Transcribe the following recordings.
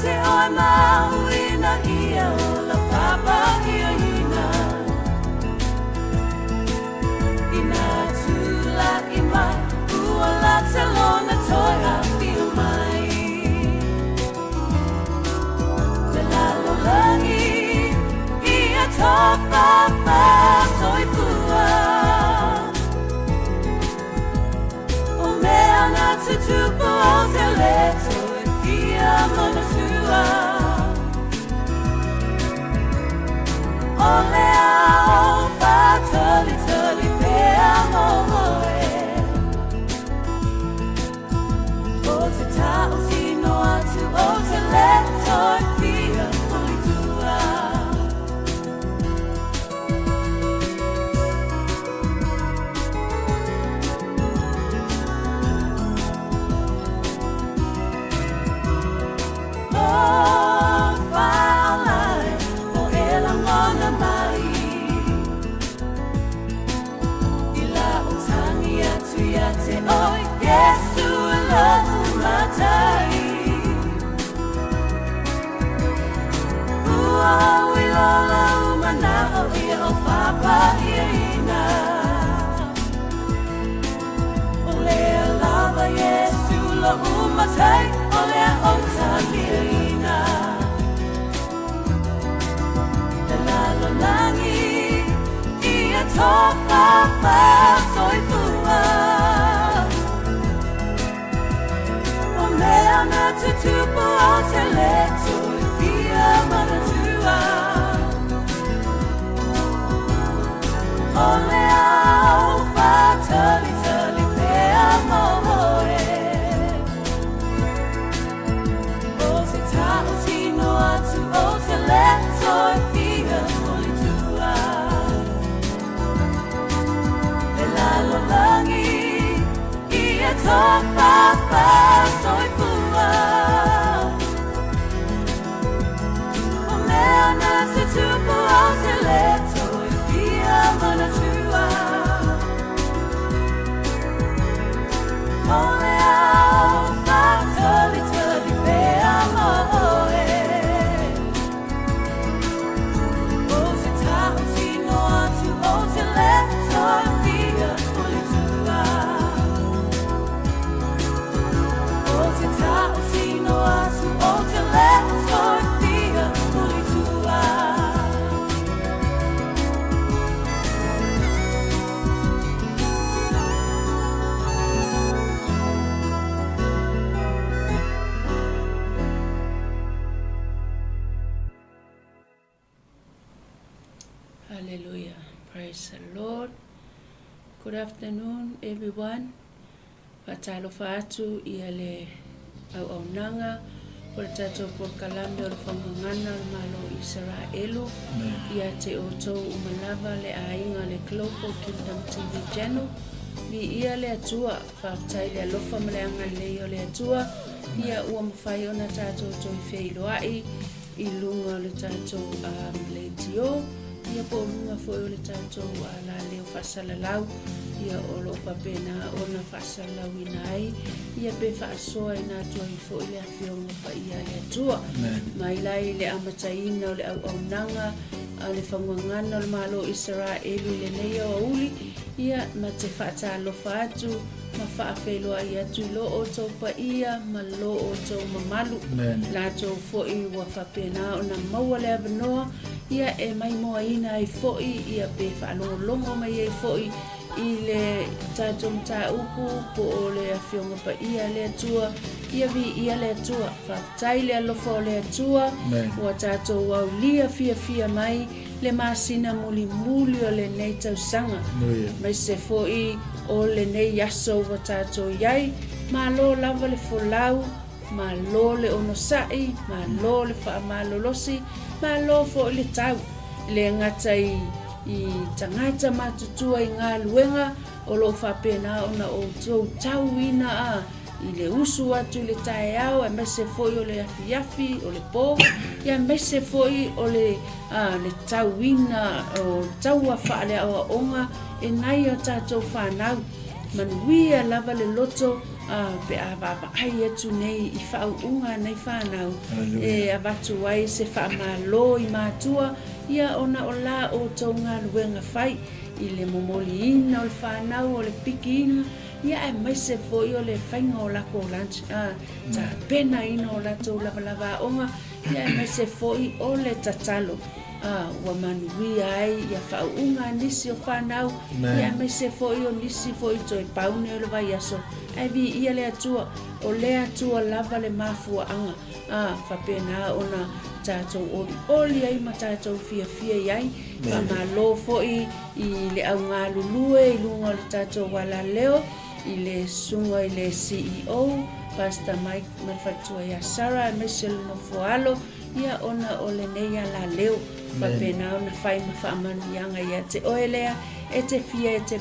te oe mauina ia o la papa ia ina. Ina tula i mai ua la te lona toi a whio mai. Le lalo langi ia tofafa soifua. O mea na tutupu o te leto e fia manatua. O le ao whātalitali pea mō oe. O te taotino atu o te leto e fia politua. Hallelujah. Praise the Lord. Good afternoon, everyone. Faatalofa atu ia le auaunaga o le tatou polokalame o le Faugagana o le Malo o Isaraelu ia te outou uma lava le aiga le Global Kingdom TV Channel. Viia le Atua, faafetai le alofa ma le agalelei o le Atua, ia ua mafai ona tatou toe feiloai i luga o le tatou um, leitio, ia po o luga foi o le tatou uh, laleo faasalalau, ia o lo o faapena ona faasalalauina ai, ia pe faasoaina atu ai foi le afioga paia a le Atua. Mai lai le amataina o le auaunaga a le faguagana o le Malo o Isaraelu i lenei aoauli, ia ma te faatalofa atu ma faafeiloai atu i lo outou paia ma lo outou mamalu. Latou foi ua faapena ona maua le avanoa ia e maimoaina ai foi ia pe faalogologo mai ai foi i le tatou mataupu po o le Afioga Paia a le Atua, ia viia le Atua. Faafetai le alofa o le Atua ua tatou aulia fiafia mai le masina mulimuli o lenei tausaga, aemaise foi o lenei aso ua tatou i ai. Malo lava le folau, malo le onosai, malo le faamalolosi, malo foi le tau. E le gata i i tagata matutua i galuega o lo o faapena ona outou tauina a i le usu atu i le taeao aemaise foi o le afiafi, o le po, ia aemaise foi o le, a, le tauina o taua faaleaoaoga e nai a tatou fanau. Manuia lava le loto Pe a vaavaai atu nei i faauuga a nai fanau e avatu ai se faamalo i matua, ia ona o la outou galuega fai i le momoliina o le fanau, o le pikiina, ia aemaise foi o le faiga o lakou lunch, tapenaina o latou lavalava aoga, ia aemaise foi o le tatalo. Ua manuia ai ia faauuga a nisi o fanau, ia aemaise foi o nisi foi toe paune o le vaiaso, ae viia le Atua, o le Atua lava le mafuaaga, ā, faapena ona tatou olioli ai ma tatou fiafia i ai. Faamalo foi i le au galulue i luga o le tatou alaleo, i le susuga i le CEO, Pastor Mike ma le faletua ia Sarah, aemaise le nofoa alo, Ia ona o lenei alaleo, faapena ona fai ma faamanuiaga ia te oe lea e te fia e te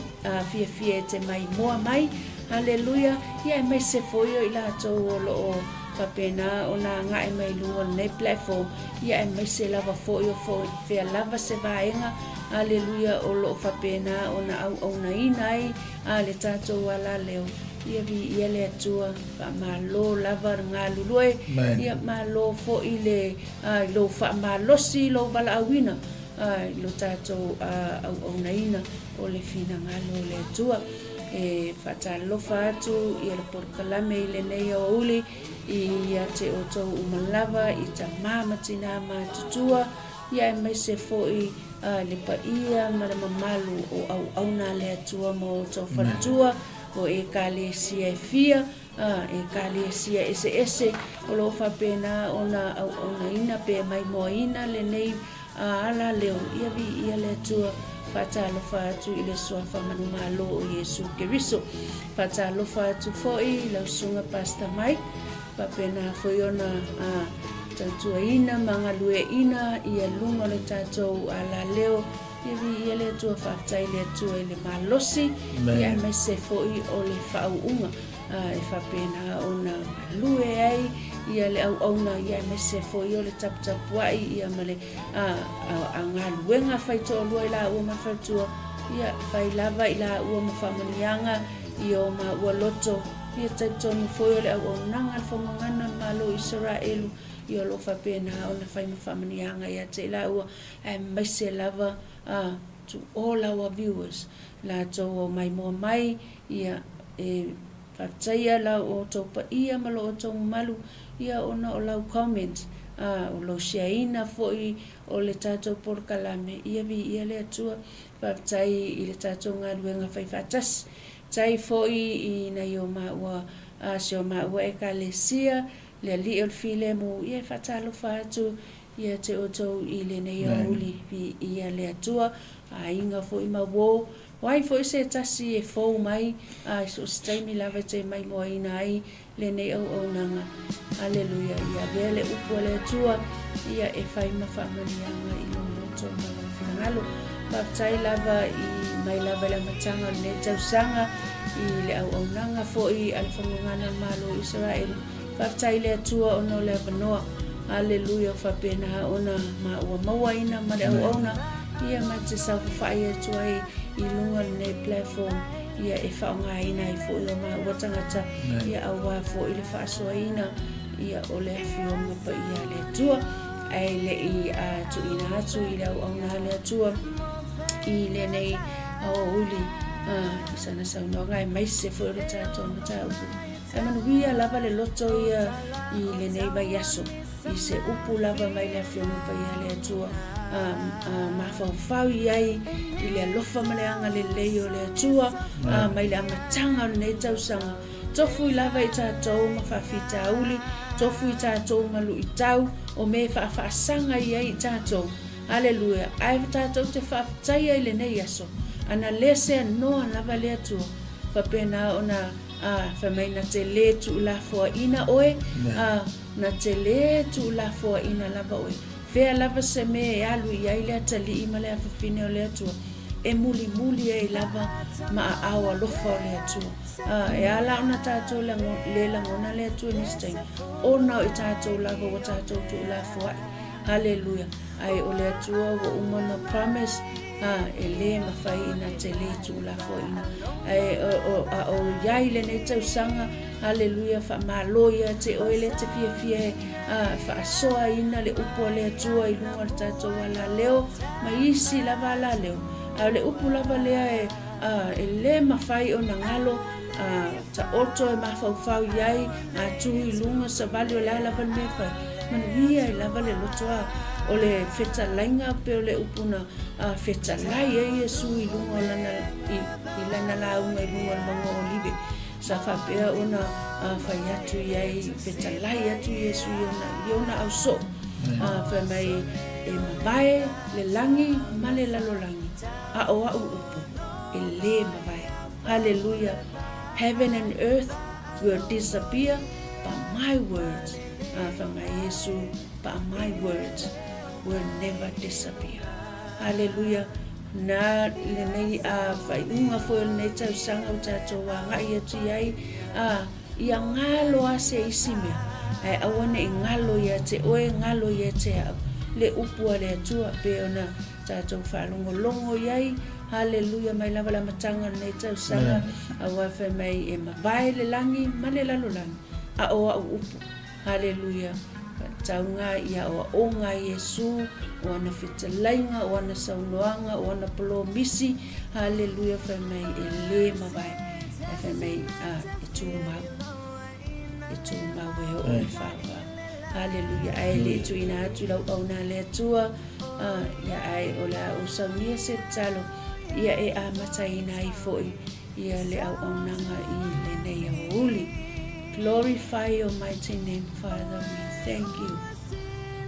fiafia e te maimoa mai. Haleluia! Ia aemaise foi o i latou o lo o faapena ona agai mai i luga o lenei platform, ia aemaise lava foi o fea lava se vaega, haleluia, o lo o faapena ona auaunaina ai a le tatou alaleo. Ia viia le Atua, faamalo lava le galulue, ia malo foi le i lou faamalosi i lou valaauina i lo tatou auaunaina o le finagalo o le Atua. E faatalofa atu ia le polokalame i lenei aoauli ia te outou uma lava i tama ma tinā matutua, ia aemaise foi le paia ma le mamalu o auauna a le Atua ma outou faletua, o Ekalesia e fia, ā, Ekalesia eseese o lo o faapena ona auaunaina pe maimoaina lenei alaleo, ia viia le Atua, faatalofa atu i le Suafa manumalo o Iesu Keriso. Faatalofa atu foi i lau Susuga Pastor Mike, faapena foi ona tautuaina ma galueaina ia luga o le tatou alaleo, Ia viia le Atua, faafetai i le Atua i le malosi, ia aemaise foi o le faauuga e faapena ona galue ai ia le auauna, ia aemaise foi o le taputapuai ia ma le galuega fai toalua i laua ma le faletua, ia fai lava i laua ma faamanuiaga i o maua loto, ia talitonu foi o le auaunaga a le Faugagana o le Malo o Isaraelu, ia o lo o faapena ona fai ma faamanuiaga ia te i laua. Aemaise lava to all our viewers latou o maimoa mai ia e faafetaia la outou paia ma lo outou mamalu ia ona o lau comment o lou share ina foi o le tatou polokalame ia viia le Atua faafetai i le tatou galuega fai faatasi tai foi i nai o maua si o maua ekalesia le alii o le filemu ia e faatalofa atu Ia te outou i lenei aoauli, viia le Atua, aiga foi ma uo, o ai foi se tasi e fou mai, a i so o se taimi lava e te maimoaina ai lenei auaunaga. Aleluia, ia avea le upu a le Atua, ia e fai ma faamanuiaga i lou loto ma lou finagalo. Faafetai lava i mai lava i le amataga o lenei tausaga, i le auaunaga foi a le Fagogana o le Malo o Isaraelu, Faafetai i le Atua ona o le avanoa. Aleluia o faapena ona maua mauaina ma le auauna ia ma te saofafai atu ai i luga o lenei platform ia e faaaogaina ai foi o maua tagata ia aua foi le faasoaina ia o le afioga paia a le Atua ae le i tuuina atu i le auauna a le Atua i lenei aoauli i sana saunoaga aemaise foi o le tatou mataupu. E manuia lava le loto ia i lenei vaiaso, i se upu lava mai le Afioga Paia a le Atua, a mafaufau i ai i le alofa ma le agalelei o le Atua, a mai le amataga o lenei tausaga. Tofu i lava i tatou ma faafitauli, tofu i tatou ma luitau, o me faafaasaga i ai i tatou. Aleluia! Ae tatou te faafetaia i lenei aso, ana le seanoa lava le Atua, faapena ona Ā, fai mai na te lē tuulafoaina oe, ā, na te lē tuulafoaina lava oe. Fea lava se mea e alu i ai le atalii ma le afafine o le Atua, e mulimuli ai lava ma aao alofa o le Atua. Ā, e ala ona tatou lē lagona le Atua i nisi taimi, ona o i tatou lava ua tatou tuulafoai. Haleluia! Ae o le Atua ua uma ona promise, A, e lē mafai ina te lē tuulafoaina. Ae o, o, a o iai lenei tausaga, Haleluia, faamalo ia te oe lea te fiafia e, a, faasoaina le upu a le Atua i luga o le tatou alaleo ma isi lava alaleo. A o le upu lava lea e, a, e lē mafai ona galo, a, taoto e mafaufau i ai, a tu i luga savali o le a lava le mea e fai, manuia ai lava le loto a o le fetalaiga pe o le upu na a, fetalai ai Iesu i luga o lana, i, i lana lauga i luga o le mauga o Olive. Sa faapea ona a, fai atu i ai, fetalai atu Iesu i ona, i ona ausoo. A, fai mai e mavae le lagi ma le lalolagi, a o a'u upu e lē mavae. Haleluia! Heaven and earth will disappear, but my words, a, fai mai Iesu, but my words will never disappear. Haleluia! Na lenei a faaiuga foi o lenei tausaga ua tatou agai atu i ai, a, ia galo a se isi mea, ae aua ne i galo ia te oe, galo ia te au, le upu a le Atua, pei ona tatou faalogologo i ai, haleluia, mai lava le amataga o lenei tausaga, aua fai mai e mavae le lagi ma le lalolagi, a o au upu, Haleluia! Faatauga i aoaoga a Iesu, o ana fetalaiga, o ana saunoaga, o ana polomisi, haleluia, fai mai e lē mavae, ae fai mai a, e tumau, e tumau e oo i le faavavau. Haleluia! Ae le tuuina atu i lau auauna a le Atua, a, ia ae o le a ou saunia se tatalo, ia e amataina ai foi ia le auaunaga i lenei aoauli. Glorify your mighty name, Father. We thank you.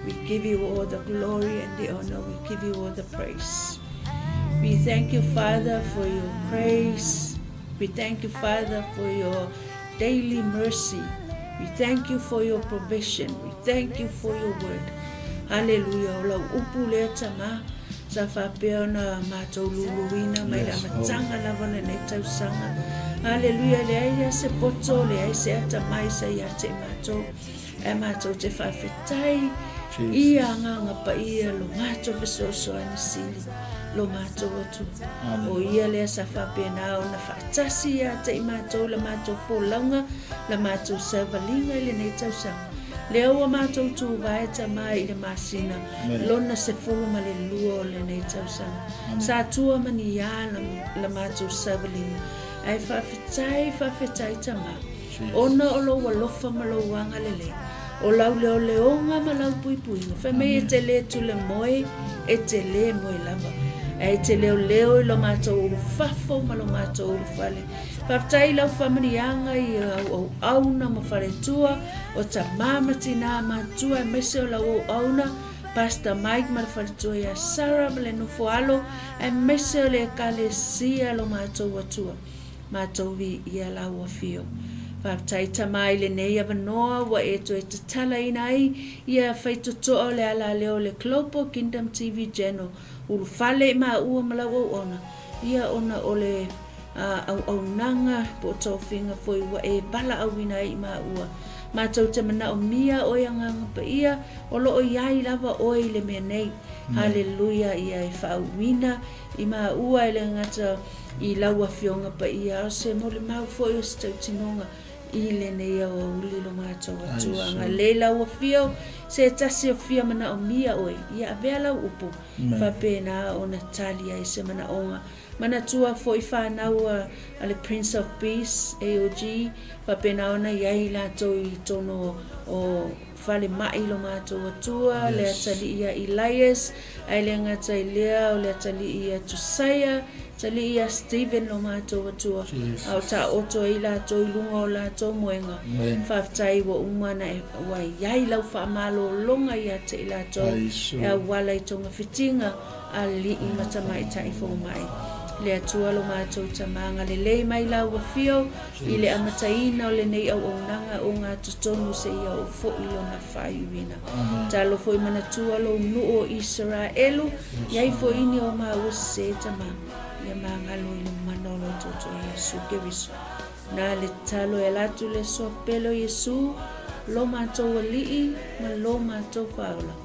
We give you all the glory and the honor. We give you all the praise. We thank you, Father, for your grace. We thank you, Father, for your daily mercy. We thank you for your provision. We thank you for your word. Hallelujah. O lau upu lea tama, sa faapea ona matou luluina mai le amataga lava o lenei tausaga. Hallelujah. Leai lea se poto, leai se atamai sa ia te i matou. Ae matou te faafetai i Agaga Paia lo matou fesoasoani sili lo matou Atua. O ia lea sa faapena ona faatasi ia te i matou la matou folauga, la matou savaliga i lenei tausaga. Lea ua matou tuvae tama i le masina lona 12 o lenei tausaga. Sa tua ma ni a la matou savaliga. Ae faafetai, faafetai tama. Ona o lou alofa ma lou agalelei, o lau leoleoga ma lau puipuiga, fai mai e te lē tule moe, e te lē moe lava, ae e te leoleo i lo matou ulufafo ma lo matou ulufale. Faafetai i lau faamanuiaga i au auauna ma faletua, o tamā ma tinā matua aemaise o lau auauna, Pastor Mike ma le faletua ia Sarah ma le nofo alo, aemaise o le Ekalesia lo matou Atua. Matou viia lau afio. Faafetai Tama i lenei avanoa ua e toe tatalaina ai ia faitotoa o le alaleo o le Global Kingdom TV Channel ulufale i maua ma lau auauna ia ona o le auaunaga po o tofiga foi ua e valaauina ai i maua. Matou te manaomia oe Agaga Paia o lo o iai lava oe i le mea nei. Haleluia ia e faauuina i maua e le gata I lau Afioga Paia, o se molimau foi o se tautinoga i lenei aoauli lo matou Atua. Agalelei lau Afio, se tasi o fia manaomia oe, ia avea lau upu, faapena ona tali ai se manaoga. Manatua foi whanau a le Prince of Peace, AOG, faapena ona i ai latou i totonu o falemai lo matou Atua, le atalii ia Elias, ae le gata i lea o le atalii ia Josiah, atalii ia Stephen lo matou Atua, a o taoto ai latou i luga o latou moega. Faafetai ua uma ona e, ua i ai lau faamalologa ia te i latou e auala i togafitiga alii ma tamaitai fomai. Le Atua lo matou Tama, agalelei mai lau afio I le amataina o lenei auaunaga o ngā totonu seia oo foʻi lona faaiuina. Talo foʻi manatua lou nuu o Isaraelu, iai foʻi ni o māua sesē tama, ia magalo i le mana o lo Toto Iesu Keriso. Na le tatalo e ala atu le Asoa pele o Iesu, lo matou Alii ma lo matou Faaola.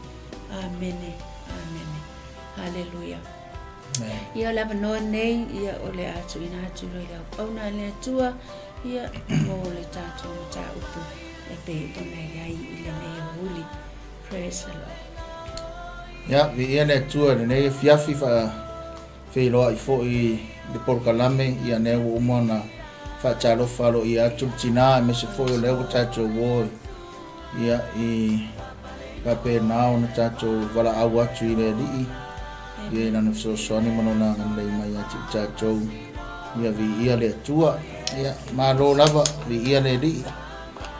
Amene. Amene. Haleluia. Ia o le avanoa lenei, ia o le a tuuina atu loa i le auauna a le Atua, ia mo le tatou mataupu e pei ona i ai i lenei aoauli. Praise the Lord. Ia, viia le Atua i lenei afiafi faafeiloai foi i le polokalame, ia lea ua uma ona faatalofa aloaia atu le tinā, aemaise foi o lea ua tatou o ia i faapena ona tatou valaau atu i le Alii, ia i lana fesoasoani ma lona agalelei mai ia te i tatou, ia viia le Atua. Ia, malo lava, viia le Alii.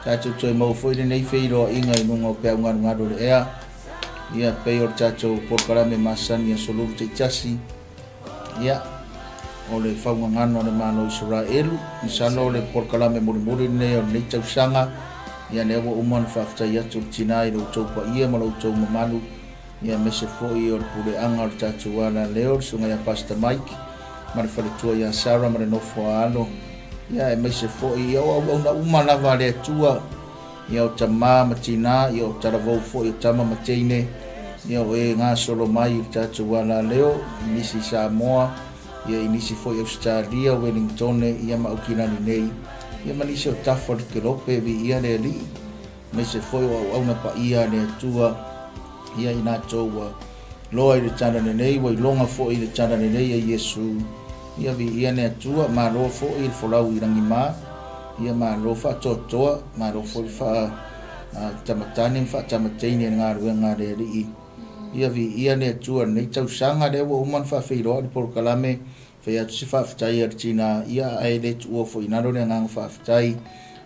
Tatou toe maua foi lenei feiloaiga i luga o peau galugalu o le ea, ia pei o le tatou polokalame masani aso lulu taitasi, ia, o le faugagana o le Malo o Isaraelu. Masalo o le polokalame mulimuli lenei o lenei tausaga, ia lea ua uma ona faafetai atu le tinā i lo outou paia ma lo outou mamalu, ia aemaise foi o le puleaga o le tatou alaleo, le susuga ia Pastor Mike ma le faletua ia Sarah ma le nofo a alo, ia aemaise foi ia o auauna uma lava a le Atua, ia o tamā ma tinā, ia o talavou foi o tama ma teine, ia o e gasolo mai i le tatou alaleo, i nisi i Samoa, ia i nisi foi Ausetalia, Welingtone, ia ma Aukilani nei, ia ma nisi o tafa o le kelope, viia le Alii, aemaise foi o auauna paia a le Atua, ia i latou ua loa i le tala lelei, ua iloga foi i le tala lelei a Iesu, ia viia le Atua, malo foi le folau i lagima, ia malo faatoatoa, malo foi le faatamatane ma faatamateine i le galuega a le Alii. Ia viia le Atua i lenei tausaga lea ua uma ona faafeiloai le polokalame, fai atu se faafetai a le tina, ia ae le tuua foi i lalo le agaga faafetai.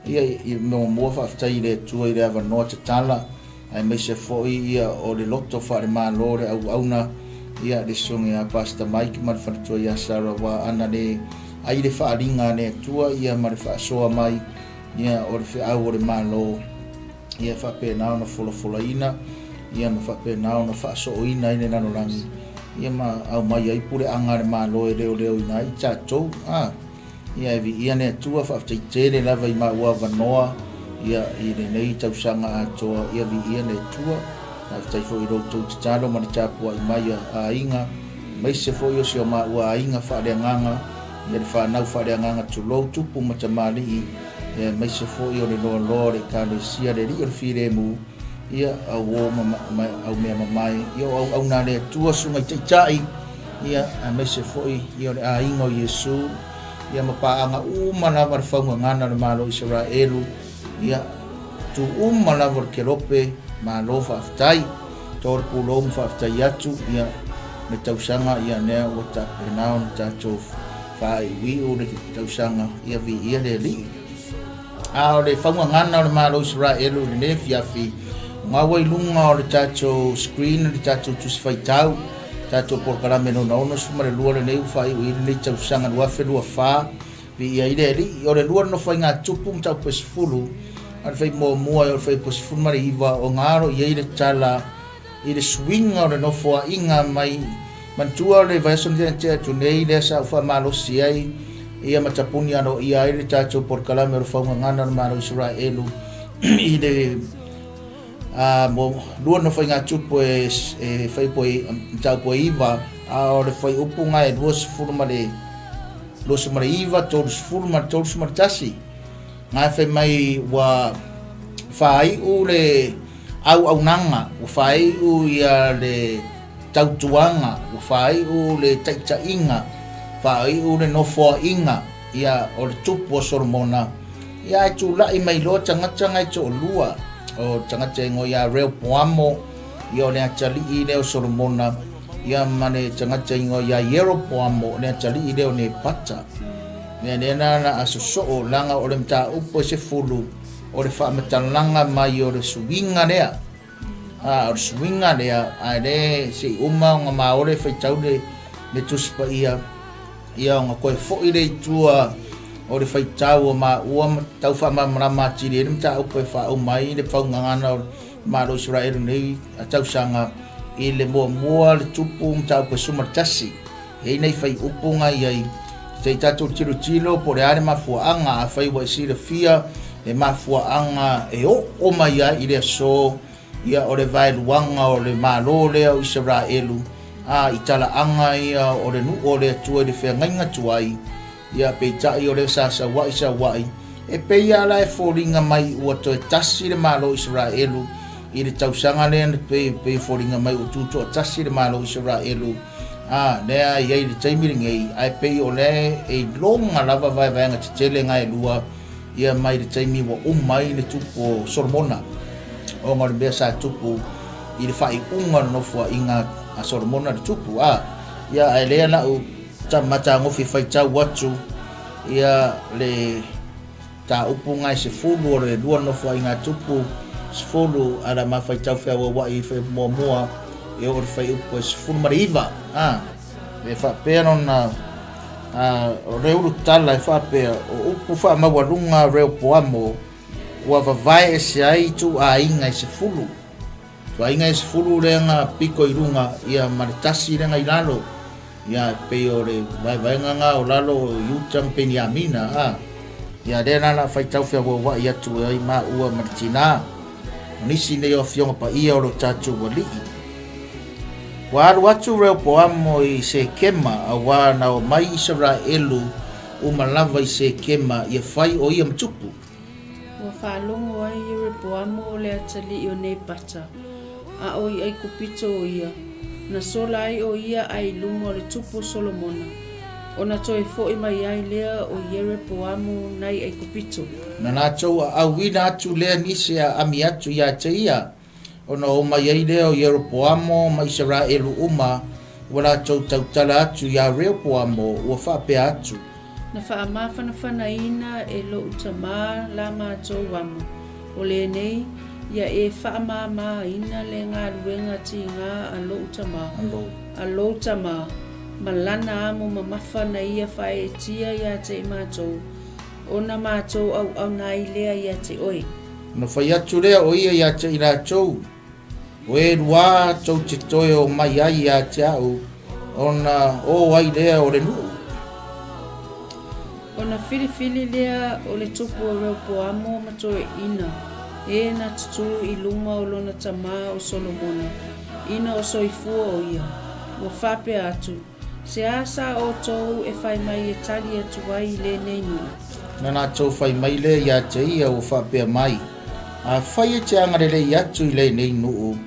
Ia i muamua faafetai i le Atua i le avanoa tatala, aemaise foi ia o le loto faale-Malo le auauna, ia le susuga ia Pastor Mike ma le faletua ia Sarah ua ana le ai le faaaliga a le Atua ia ma le faasoa mai ia o le feau o le Malo ia faapena ona folafolaina ia ma faapena ona faasooina ai le lalolagi ia ma aumai ai puleaga a le Malo e leoleoina ai tatou a ia e viia le Atua faafetai tele lava i maua avanoa ia i lenei tausaga atoa ia viia le Atua faafetai foi i lo outou tatalo ma le tapuai mai a aiga aemaise foi o si o maua aiga faaleagaga ia le fanau faaleagaga tulou tupu ma tamalii ia aemaise foi o le loaloa o le Ekalesia le Alii o le Filemu ia au uo ma au mea mamae ia o auauna a le Atua susuga i taitai ia aemaise foi ia o le aiga o Iesu ia ma paaga uma lava le faugagana o le Malo o Isaraelu ia tu uma lava o le kelope malo faafetai to le pulou ma faafetai atu ia le tausaga ia lea ua tapena ona tatou faaiuiu le tausaga ia viia le Alii. A o le faugagana o le Malo o Isaraelu i lenei afiafi, gaua i luga o le tatou screen le tatou tusi faitau, tatou polokalame lona 62 lenei ua faaiu i lenei tausaga 2024, viia ai le Alii. O le lua le nofo-aiga tupu mataupu e 10, a le fai muamua o le fuaiupu 19, o galo i ai le tala i le suiga o le nofoaiga mai manatua le vaiaso na tea atu nei lea sa ou faamalosi ai ia ma tapuni aloaia ai le tatou polokalame o le faugagana o le Malo o Isaraelu i le a mo lua nofoaiga tupu e e fuaiupu e mataupu e iva a o le fuaiupu ga e 20 ma le 29 30 ma le 31 ga e fai mai ua faaiu le auaunaga, ua faaiu ia le tautuaga, ua faaiu le taitaiga, faaiu le nofoaiga ia o le tupu o Solomona. Ia ae tulai mai loa tagata ngai toalua, o tagata e igoa ia Rehoboamo, ia o le atalii lea o Solomona, ia ma le tagata igoa ia Ieroboamo, o le atalii lea o Nepata. Mea lea la la a sosoo laga o le mataupu e 10 o le faamatalaga mai o le suiga lea. A, o le suiga lea, ae le se i uma ona maole faitau le, le Tusi Paia, ia ona toe foi lea i tua o le faitau o maua ma tau faamalamalama atili ai le mataupu e faauma ai le faugagana o le Malo o Isaraelu nei tausaga i le muamua le tupu mataupu e 11. E i ai nai faiupu na i ai, se i tatou tilotilo po o le a le mafuaaga, afai ua e silafia le mafuaaga e oo mai ai i le aso, ia o le vaeluaga o le Malo lea o Isaraelu, ā, i talaaga ia o le nuu o le Atua i le feagaiga tuai, ia, peitai o lea sa saua'i saua'i, e pei lava la e foliga mai ua toe tasi le Malo o Isaraelu i le tausaga lea na pei, pei e foliga mai ua tutoatasi le Malo o Isaraelu, ā, lea e i ai i le taimi lenei, ae pei o lea e iloga lava vaevaega tetele na e lua, ia mai le taimi ua uma ai le tupu o Solomona, ona o le mea sa tupu i le faaiuga o le nofoaiga a Solomona le tupu, a, ia, ae lea lau matagofie faitau atu ia le taupu ngai 10 o le lua nofoaiga tupu 10 ala ma faitau feauauai i fuaiupu muamua e oo i le fuaiupu e 19, a, e faapea lona a, o le ulutala e faapea o upu faamaualuga a Reopoamo ua vavae ese ai ituaiga e 10. Ituaiga e 10 lea na pito i luga ia ma le tasi lea na i lalo. Ia e pei o le vaevaega na o lalo o Iuta ma Peniamina, a. Ia lea la la faitau feauauai atu ai maua ma le tinā. O nisi nei o afioga paia o lo tatou alii. Ua alu atu Reopoamo i Sekema, auā na omai Isaraelu uma lava i Sekema ia fai o ia ma tupu. Ua faalogo ai Ieroboamo o le atalii o Nebata, a o i ʻAigupito o ia, na sola ai o ia ae i luma o le tupu o Solomona, ona toe foʻi mai ai lea o Ieroboamo nai ʻAigupito. Na latou aʻauina atu lea nisi e aʻami atu iā te ia, Ona oo mai ai lea o Ieropoamo ma Isaraelu uma, ua latou tautala atu iā Reopoamo, ua faapea atu. Na faamafanafanaina e loʻu tamā la matou amo, o lenei, ia e faamāmāina le galuega tigā a loʻu tamā, a lou tamā, ma lana amo mamafa na ia faaeetia iā te i matou, Ona matou auauna ai lea ia te oe. Ona fai atu lea o ia ia te i latou, O e luā tou te toe o mai ai ia te a'u, ona ō ai lea o le nuu. Ona filifili lea o le tupu o Reopoamo ma toeaina, e na tutū i luma o lona tamā o Solomona, ina o soifua o ia, ua faapea atu, Se a sa outou e fai mai e tali atu ai i lenei nuu? Na latou fai mai lea ia te ia ua faapea mai, Afai e te agalelei atu i lenei nuu,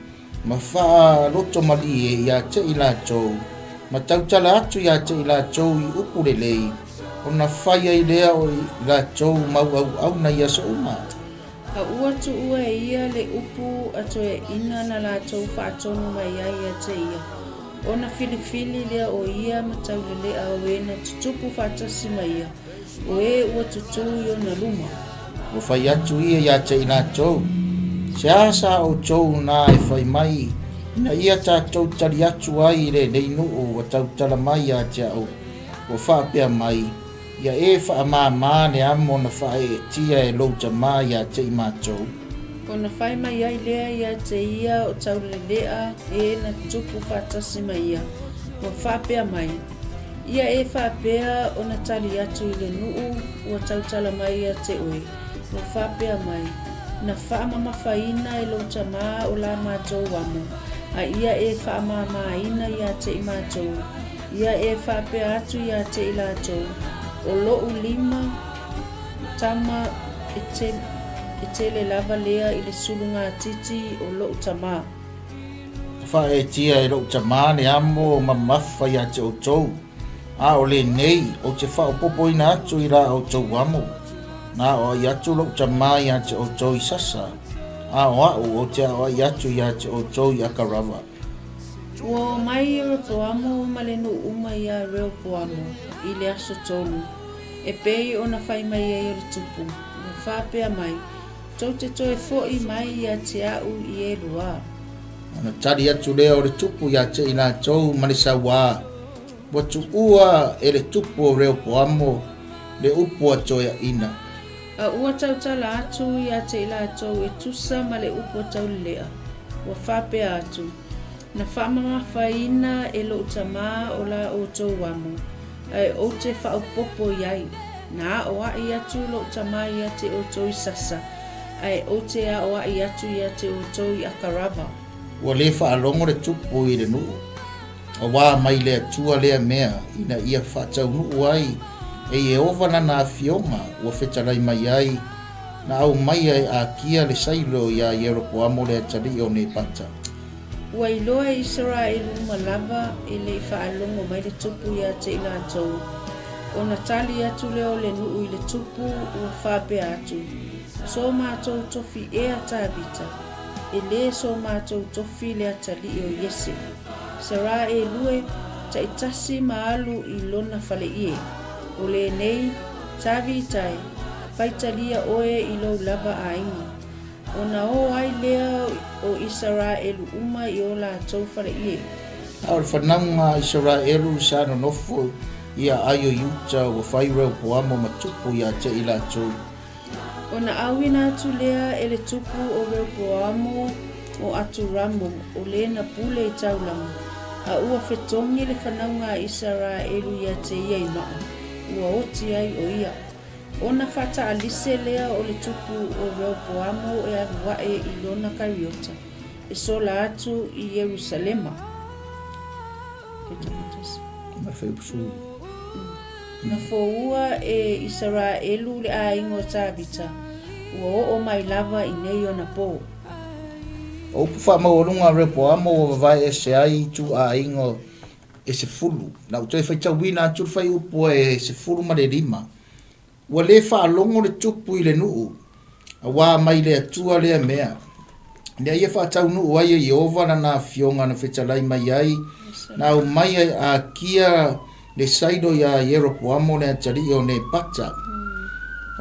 ma faaloto malie ia te i latou, ma tautala atu ia te i latou i upu lelei, ona fai ai lea o i latou mau auauna i aso uma. A ua tuua e ia le upu a toeaina na latou faatonu mai ai ia te ia, ona filifili lea o ia ma taulelea o e na tutupu faatasi ma ia, o e ua tutū i ona luma. Ua fai atu ia ia te i latou, Se aha sa outou na e fai mai, ina ia tatou tali atu ai i lenei nuu ua tautala mai ia te au, ua faapea mai, Ia e faamāmā le amo na faaeetia e lou tamā iā te i matou. Ona fai mai ai lea ia te ia o Taulelea e na tupu faatasi ma ia, ua faapea mai, Ia e faapea ona tali atu i le nuu ua tautala mai ia te oe, ua faapea mai, Na faamamafaina e lou tamā o la matou amo, a ia e faamāmāina ia te i matou, Ia e faapea atu ia te i latou, O loʻu lima tama e te, e tele lava lea i le sulugatiti o loʻu tamā. Ka whaetia e loʻu tamā le amo mamafa ia te outou, a o lenei, ou te whaopopoina atu i la outou amo. Na aoai atu loʻu tamā ia te outou i sasa, a o aʻu ou te aoai atu ia te outou i Akarava. Ua omai Ieropoamo ma le nuu uma iā Reopoamo i le aso tolu, e pei ona fai mai ai o le tupu, ua faapea mai, Tou te toe foʻi mai ia te aʻu i ʻeluā. Ona tali atu lea o le tupu ia te i latou ma le sauā, Ua tuua e le tupu o Reopoamo le upu a toeaina. A ua tautala atu ia te i latou e tusa ma le upu a Taulelea, ua faapea atu, Na faamamafaina e loʻu tamā o la outou amo, ae ou te faaopopo i ai. Na aʻoaʻi atu loʻu tamā ia te outou i sasa, ae ou te aʻoaʻi atu ia te outou i Akarava. Ua le faalogo le tupu i le nuu. Auā mai le Atua lea mea ina ia faataunuu ai e Ieova lana afioga ua fetalai mai ai, na aumaia e Akia le Sailo iā Ieropoamo le atalii o Nepata. Ua iloa e Isaraelu uma lava e le i faalogo mai le tupu ia te i latou. Ona tali atu lea o le nuu i le tupu, ua faapea atu, So matou tofi ea Tavita, e le so matou tofi le atalii o Iese. Sara e lue, taitasi ma alu i lona faleie. O lenei, Tavita e, faitalia oe i lou lava aiga. Ona o ai lea o Isaraelu uma i o latou faleie. A o le fanauga a Isaraelu sa nonofo i aai o Iuta ua fai Reopoamo ma tupu ia te i latou. Ona auina atu lea e le tupu o Reopoamo o Aturamo o le na pule i taulaga, a ua fetogi le fanauga a Isaraelu ia te ia i maa, ua oti ai o ia. Ona faataalise lea o le tupu o Reopoamo e alu aʻe i lona kariota, e sola atu i Ierusalema. Na foua e Isaraelu le aiga o Tavita, ua oo mai lava i nei ona pō. O upu faamaualuga a Reopoamo ua vavae ese ai ituaiga e 10. Na ou toe faitauina atu le fuaiupu e 15. Ua le faalogo le tupu i le nuu, auā mai le Atua lea mea. Ina ia faataunuu ai e Ieova lana afioga na fetalai mai ai, na aumai ai Akia le Sailo iā Ieropoamo le atalii o Nepata.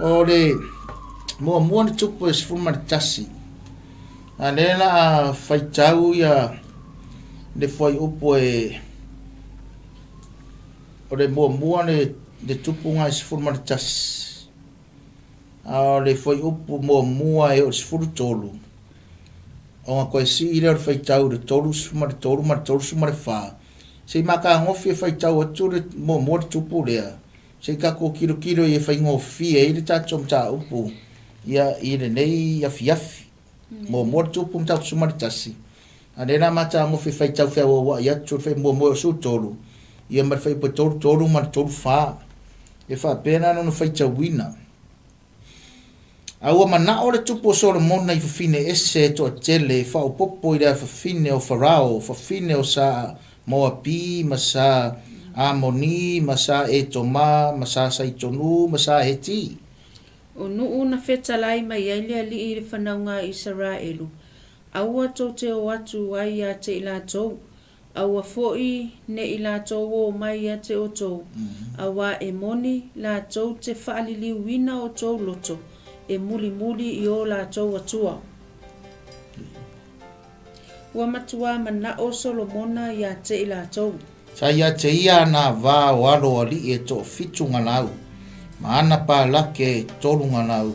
O le muamua le tupu e 11. A lea la a faitau ia le fuaiupu e o le muamua le, le tupuga e 11 a o le fuaiupu muamua e o le 13 ona toe sii lea o le faitau i le 33 ma le 34 se i matagofie e faitau atu le muamua le tupu lea se i tatou tilotilo i e faigofie ai le tatou mataupu ia i lenei afiafi. Muamua le tupu mataupu 11, a lea la matagofie e faitau feauauai atu le muamua e o 13, ia ma le fuaiupu e 33 ma le 34. E faapea la lona faitauina. A ua manao le tupu o Solomona i fafine ese e toatele e faaopoopo i le afafine o Farao, fafine o sa Moapi ma sa Amoni ma sa Etoma ma sa Saitonu ma sa Heti. O nuu na fetalai mai ai le Alii i le fanauga a Isaraelu, aua tou te o atu ai ia te i latou, aua foi ne i latou o mai ia te outou, auā e moni latou te faaliliuina outou loto e mulimuli i o latou atua. Ua matuā manaʻo Solomona iā te i latou. Sa ia te ia ana vā o alo aliʻi e toafitu galau, ma ana palake e tolu galau,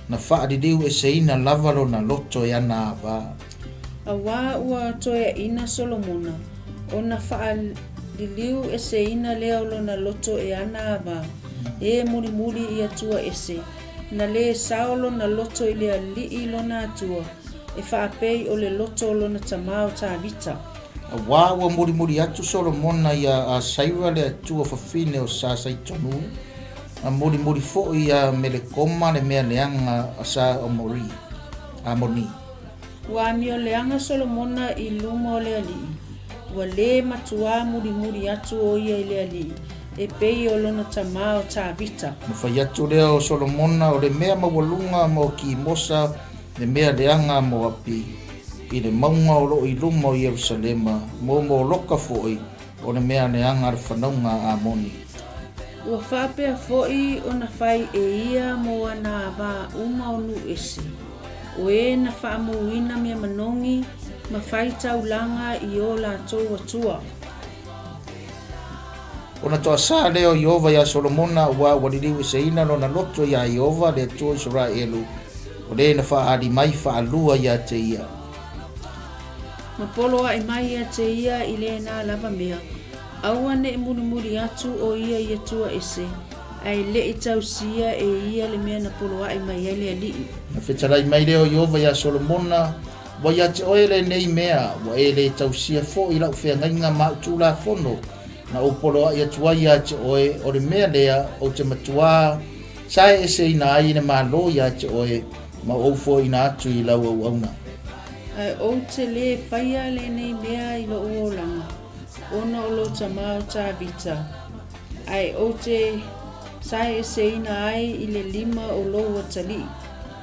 na faaliliu eseina lava lona loto e ana avā. Auā ua toeaina Solomona, ona faaliliu eseina lea o lona loto e ana avā, e mulimuli i atua ese, na lē sao lona loto i le Alii lona Atua, e faapei o le loto o lona tamā o Tavita. Auā ua mulimuli atu Solomona iā Asaira le atua fafine o sa Saitonu, na mulimuli foʻi iā Melekoma le mea leaga a sa Omori, Amoni. Ua amio leaga Solomona i luma o le Alii, ua lē matuā mulimuli atu o ia i le Alii, e pei o lona tamā o Tavita. Na fai atu lea o Solomona o le mea maualuga mo Kimosa le mea leaga a Moapi, i le mauga o loo i luma o Ierusalema, mo Moloka foi, o le mea leaga a le fanauga a Amoni. Ua faapea foi ona fai e ia mo ana avā uma o nuu ese, o e na faamouina mea manogi ma fai taulaga i o latou atua. Ona toasā lea o Ieova iā Solomona, auā ua liliueseina lona loto iā Ieova, le Atua o Isaraelu, o le na faaali mai faalua ia te ia. Ma poloaʻi mai ia te ia i lēnā lava mea, aua neʻi mulimuli atu o ia i atua ese, ae leʻi tausia e ia le mea na poloaʻi mai ai le Alii. Na fetalai mai lea o Ieova iā Solomona, Ua ia te oe lenei mea, ua e lē tausia foi lau feagaiga ma au tulafono na ou poloaʻi atu ai ia te oe, o le mea lea ou te matuā saeeseina ai le Malo ia te oe ma ou foaiina atu i lau auauna. Ae ou te lē faia lenei mea i lou olaga, ona o lou tama o Tavita, ae ou te saeeseina ai i le lima o lou atalii.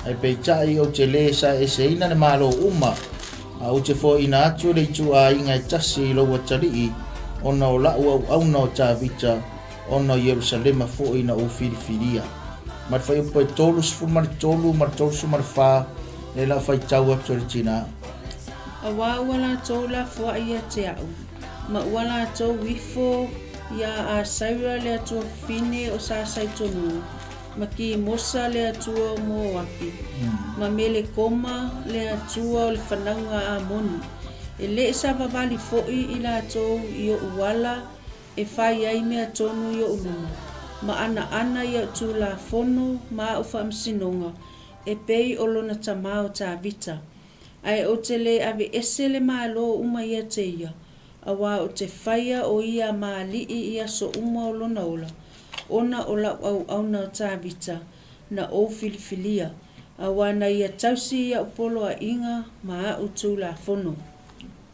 Ae peitai ou te lē saeeseina le Malo uma, a ou te foaiina atu le ituaiga e tasi i lou atalii, ona o la'u auauna o Tavita, ona o Ierusalema foi na ou filifilia. Ma le fuaiupu e 33 ma le 34, lea la faitau atu e le tinā. Auā ua latou lafoaʻi ia te a'u, ma ua latou ifo iā Asaira le atua fine o Sasaitonua, ma Kimosa le atua o Moapi, ma Melekoma le atua o le fanauga a Amoni, e le savavali foi i latou i oʻu ala e fai ai mea tonu i oʻu luma, ma anaana i au tulafono ma au faamasinoga, e pei o lona tama o Tavita. Ae ou te lē aveese le Malo uma ia te ia, auā ou te faia o ia ma aliʻi i aso uma o lona ola, ona o lau auauna o Tavita, na ou filifilia, auā na ia tausi i au poloaiga ma aʻu tulafono.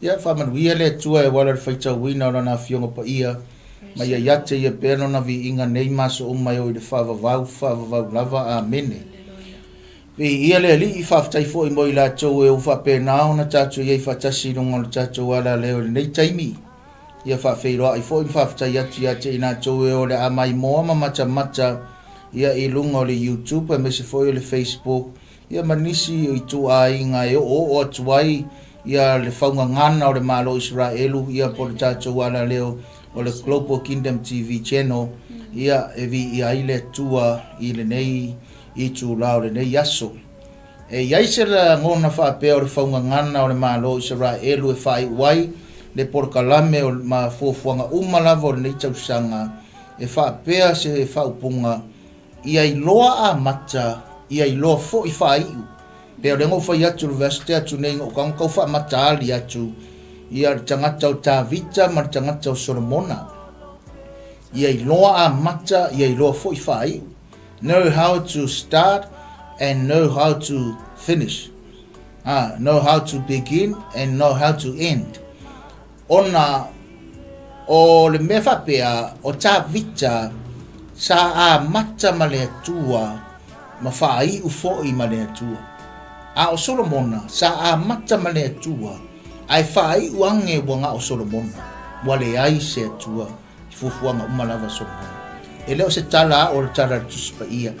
Ia faamanuia le Atua e auala i le faitauina o Lana Afioga Paia, ma ia ia te Ia pea Lona viiga nei ma aso uma e oo i le faavavau, faavavau lava. Amene. Viia le Alii, faafetai foi mo i latou e ou faapena ona tatou i ai faatasi i luga o le tatou alaleo i lenei taimi. Ia faafeiloai foi ma faafetai atu ia te i latou e o le a maimoa ma matamata ia i luga o le YouTube aemaise foi o le Facebook ia ma nisi o ituaiga e oooo atu ai ia le faugagana o le Malo o Isaraelu ia po o le tatou alaleo o le Global Kingdom TV Channel ia e viia ai le Atua i lenei itula o lenei aso. E i ai se lagona faapea o le faugagana o le Malo o Isaraelu e faaiu ai le polokalame o ma fuafuaga uma lava o lenei tausaga e faapea se faaupuga ia iloa amata, ia iloa foi faaiu. Pei o lea na ou fai atu i le vaiaso tea atu nei, na ou tago tau faamataali atu ia le tagata o Tavita ma le tagata o Solomona. Ia iloa amata, ia iloa foi faaiu. Know how to start and know how to finish. Ah, know how to begin and know how to end. Ona o le mea faapea, o Tavita sa amata ma le Atua ma faaiu foi ma le Atua. A o Solomona sa amata ma le Atua, ae faaiu age ua na o Solomona, ua leai se Atua i fuafuaga uma lava a Solomona. E le o se tala a o le tala a le Tusi Paia.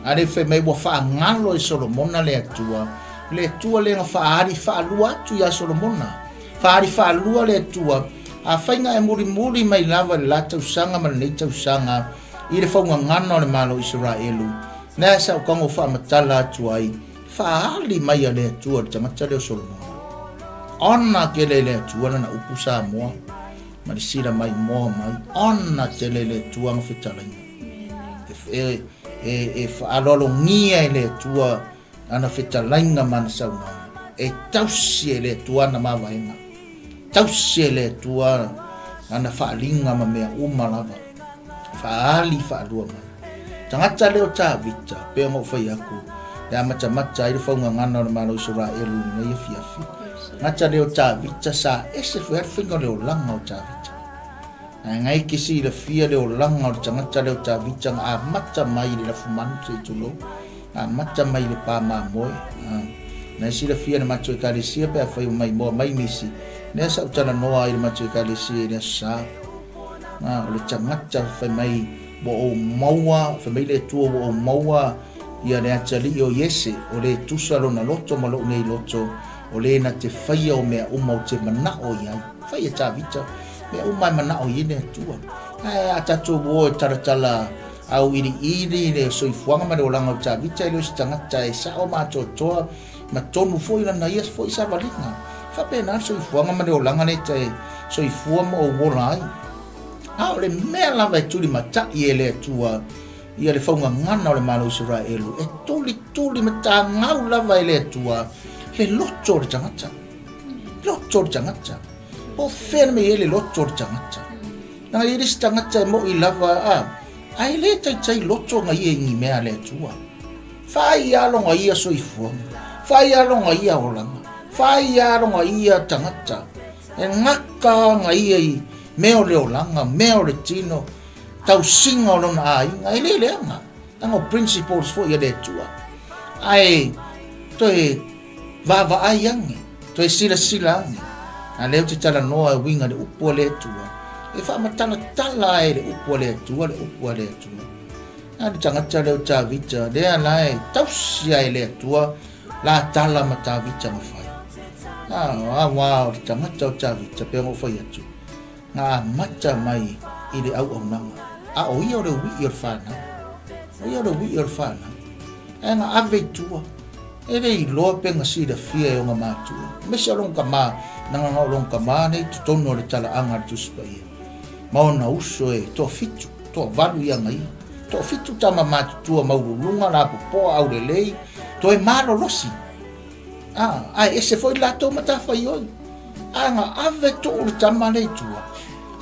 A lea fai mai ua faagalo e Solomona le Atua, le Atua lea na faaali faalua atu iā Solomona. Faaali faalua le Atua, afai na e mulimuli mai lava i le la tausaga ma lenei tausaga i le faugagana o le Malo o Isaraelu, lea sa ou tago faamatala atu ai, faaali mai a le Atua i le tagata lea o Solomona. Ona tele e le Atua lana upu Samoa ma le sila mai moa mai, ona tele e le Atua ana fetalaiga. E, e, e faaaloalogia e le Atua Ana fetalaiga ma ana saunoaga, e tausi e le Atua ana mavaega, tausi e le Atua ana faaaliga ma mea uma lava, faaali faalua mai. Tagata lea o Tavita, pei ona ou fai atu, le amatamata ai le faugagana o le Malo o Isaraelu i lenei afiafi. Tagata lea o Tavita sa ese foi lava le faiga o le olaga o Tavita. Ae ngai ke silafia le olaga o le tagata lea o Tavita na amata mai i le lafumanu se i tulou, na amata mai i le pa mamoe. Na e silafia e le matou ekalesia pe afai ua maimoa mai nisi, lea sa ou talanoa ai i le matou ekalesia i le Aso Sa. O le tagata fai mai ua ou maua, fai mai le Atua ua ou maua ia le atalii o Iese, o le tusa lona loto ma lou nei loto, o le na te faia o mea uma ou te manao i ai. Fai e Tavita mea uma e manao i ai le Atua. Ae a tatou o e talatala auiliili le soifuaga ma le olaga o Tavita, e le o se tagata e sao ma atoatoa ma tonu foi lana ia foi savaliga. E faapena le soifuaga ma le olaga lea e soifua ma ou ola ai. A o le mea lava e tulimatai e le Atua ia le faugagana o le Malo o Isaraelu, e tulituli matagau lava e le Atua. Le loto o le tagata. Loto o le tagata. Po o fea le mea e i ai le loto o le tagata. Leaga e i ai le isi tagata e mo'i lava, a, ae le taitai loto na ia i ni mea a le Atua. Fai lava lona ia soifuaga, fai lava lona ia olaga, fai lava lona ia tagata. E gata na ia i mea o le olaga, mea o le tino, tausiga o lona aiga, e le leaga. Leaga o principles foi a le Atua. Ae toe vaavaai ane, toe silasila ane. A lea ou te talanoa e uiga i le upu a le Atua, e faamatalatala ai le upu a le Atua le upu a le Atua. A le tagata lea o Tavita, lea la e tausi ai le Atua la tala ma Tavita na fai. A, aua o le tagata o Tavita, pei ona ou fai atu, na amata mai i le auaunaga, a o ia o le ui'i o le fanau. O ia o le ui'i o le fanau. Ae na ave i tua, e le iloa pe na silafia e ona matua, aemaise o lona tama, leaga na o lona tama lea i totonu o le talaaga a le Tusi Paia, ma ona uso e toafitu, toavalu i ana ia. Toafitu tama matutua maualuluga, lapopoa, aulelei, toe malolosi. A, ae ese foi le latou matafaioi. Ae na ave tuu le tama lea i tua.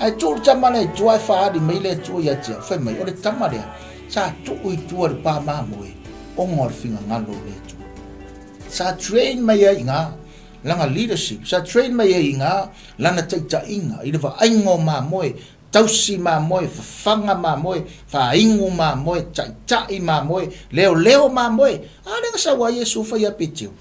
Ae tuu le tama lea i tua ae faaali mai le Atua ia te au, fai mai, o le tama lea, sa tuu i tua i le pa mamoe, ona o le finagalo o le Atua. Sa train mai ai i ina lana leadership, sa train mai ai i ina lana taitaiga i le vaaiga o mamoe, tausi mamoe, fafaga mamoe, faainu mamoe, taitai mamoe, leoleo mamoe. A lea na sau ai Iesu fai ia Peteru.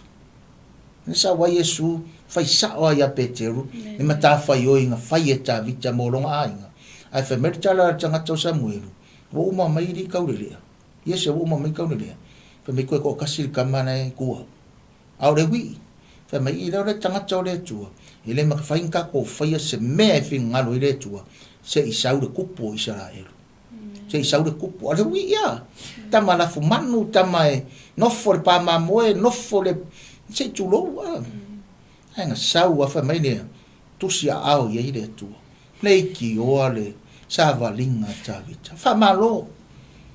Na sau ai Iesu fai sao ai ia Peteru le matafaioi na fai e Tavita mo lona aiga. Ae fai mai le tala a le tagata o Samuelu, Ua uma mai alii kaulelea. Iese ua uma mai kaulelea. Fai mai koe toatasi le tama la e tua. A o le uii, fai mai, i lea o le tagata o le Atua, e le mafai ona tatou faia se mea e finagalo ai le Atua, se i sau le kupu o Isaraelu. Se i sau le kupu. A o le uii lava, tama lafumanu, tama e nofo i le pa mamoe, nofo i le, se i tulou lava. Ae na sau lava, fai mai lea, tusi aao i ai le Atua. Leitioa le savaliga a Tavita. Faamalo!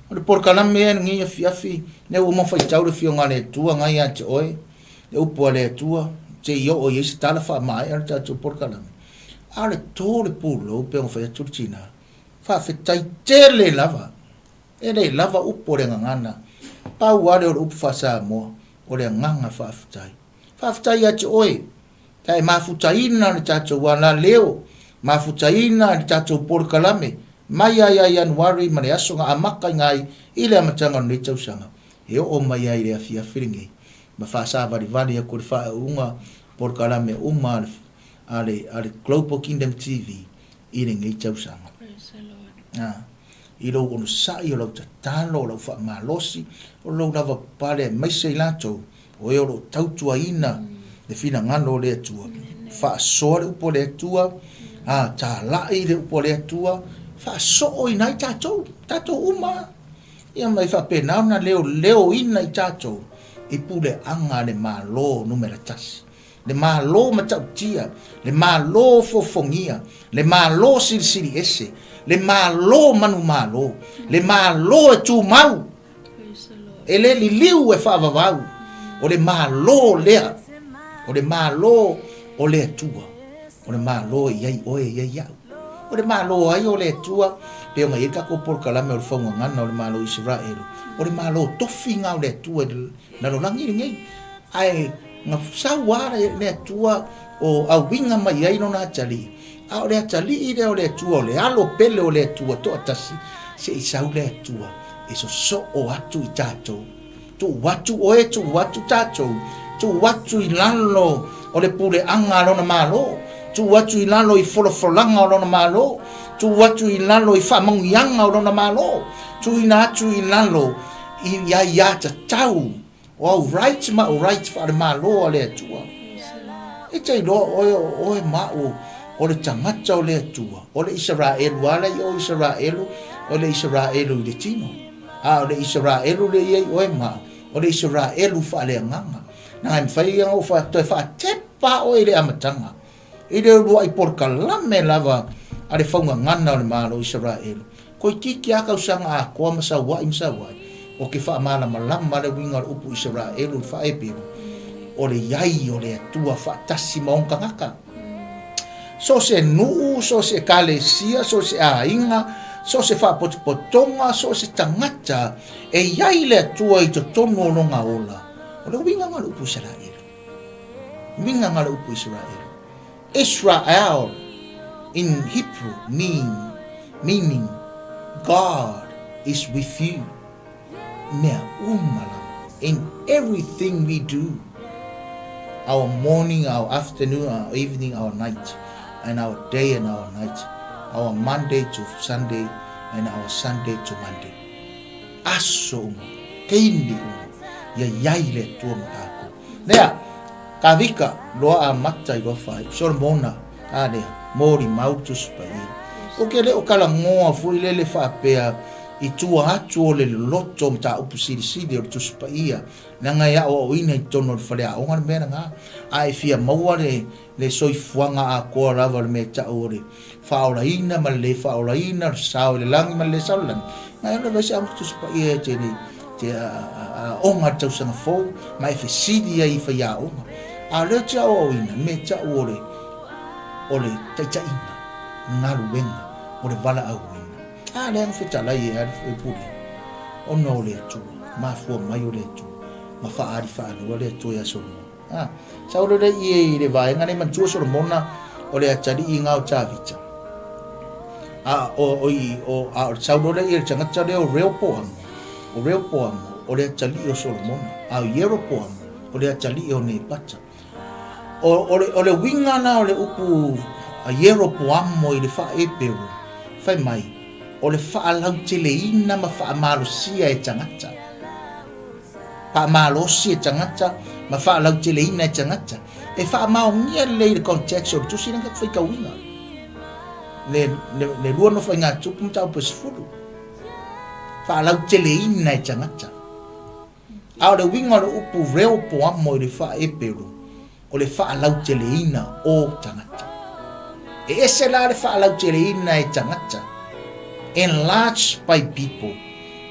O le polokalame ea lenei afiafi, lea ua uma faitau le Afioga a le Atua na ia te oe, le upu a le Atua, se i oo i ai se tala faamaea le tatou polokalame. A o le to le pulou pei ona fai atu le tina. Faafetai tele lava. E le lava upu o le gagana. Pau lava lea o le upu faa-Samoa, o le agaga faafetai. Faafetai ia te oe, ta e mafutaina le tatou alaleo, mafutaina le tatou polokalame mai lava ia Ianuari ma le aso na amataina ai i le amataga o lenei tausaga, e oo mai ai i le afiafi lenei, ma faasavalivali atu i le faaiuga polokalame uma a le, a le Global Kingdom TV i lenei tausaga. I lou onosai, o lau tatalo, o lau faamalosi, o lou lavapapale aemaise i latou O e o lo o tautuaina le finagalo o le Atua, faasoa le upu a le Atua, a talai le upu a le Atua, faasooina ai tatou, tatou uma. Ia ma e faapena ona leoleoina i tatou i puleaga a le Malo numera tasi. Le Malo matautia, le Malo fofogia, le Malo silisili ese, le Malo manumalo, le Malo e tumau. E le liliu e faavavau, o le Malo lea, o le Malo o le Atua, o le Malo e i ai oe e i ai au. O le Malo ai o le Atua, pei ona i ai le tatou polokalame o le faugagana o le Malo o Isaraelu, o le Malo tofi lena o le Atua i le lalolagi lenei. Ae na sau lava le Atua o auiga mai ai lona atalii, A o le atalii lea o le Atua, o le alo pele o le Atua toatasi, se i sau le Atua e sosoo atu i tatou. Tuu atu oe, tuu atu tatou, tuu atu i lalo o le puleaga a Lona Malo, tuu atu i lalo i folafolaga o Lona Malo, tuu atu i lalo i faamanuiaga o Lona Malo, tuuina atu i lalo i aiatatau O au rights ma au rights faale-Malo a le Atua. E te iloa oe o oe ma au o le tagata o le Atua, o le Isaraelu a la i o Isaraelu, o le Isaraelu i le tino. A o le Isaraelu le i ai oe ma au, o le Isaraelu faaleagaga. Na e mafai ia ona ou toe faatepa oe i le amataga, i le uluai polokalame lava a le faugagana o le Malo o Isaraelu. Toeitiiti lava tausaga atoa ma sau ai ma sau ai, o ke faamalamalama le uiga o le upu Isaraelu i le faa-Heperu. O le i ai o le Atua faatasi ma ona tagata. So o se nuu, so o se ekalesia, so o se aiga, so o se faapotopotoga, so o se tagata e i ai le Atua i totonu o lona ola, o le uiga lena o le upu Isaraelu. Uiga lena o le upu Isaraelu. Israel in Hebrew mean, meaning God is with you. Mea uma lava. In everything we do. Our morning, our afternoon, our evening, our night, and our day and our night, our Monday to Sunday, and our Sunday to Monday. Aso uma, taimi uma, ia iai le Atua ma tatou. Nea, Kavika, loa amata i loa fai, Solomona, a lea, mori mau Tusi Paia. O ke le o kalagoa foi lele faapea i tua atu o le loloto o mataupu silisili o le Tusi Paia, leaga e aoaoina i totonu o le faleaoga le mea lena, a e fia maua le, le soifuaga atoa lava o le mea e tau o le faaolaina ma le le faaolaina, o le sao i le lagi ma le le sao i le lagi, na e lava ai se aoga Tusi Paia e te, te aoga i le tausaga fou ma e fesili ai i faiaoga. A o lea ou te aoaoina, le mea e tau o le, o le taitaiga, le galuega, o le valaauina. A lea na fetalai e alu e pule, ona o le Atua, mafua mai o le Atua, ma faaali faalua le Atua ia Solomona. A, sau lele i le vaega nei manatua Solomona o le atalii nga o Tavita. A o o i o a o sau lele i le tagata lea o Rehoboamo, o Rehoboamo o le atalii o Solomona, a o Ieroboamo o le atalii o Nepata. O, o, le, o le uiga la o le upu a Ieropoamo i le faa-Eperu, fai mai, o le faalauteleina ma faamalosia e tagata. Faamalosi e tagata ma faalauteleina e tagata. E faamaonia lelei i le context o le tusi lea na faitauina. Le, le, le lua nofoaiga tupu mataupu e 10. Faalauteleina e tagata. A o le uiga o le upu Rehoboamo i le faa-Eperu, o le faalauteleina o tagata. E ese la le faalauteleina e tagata, enlarged by people,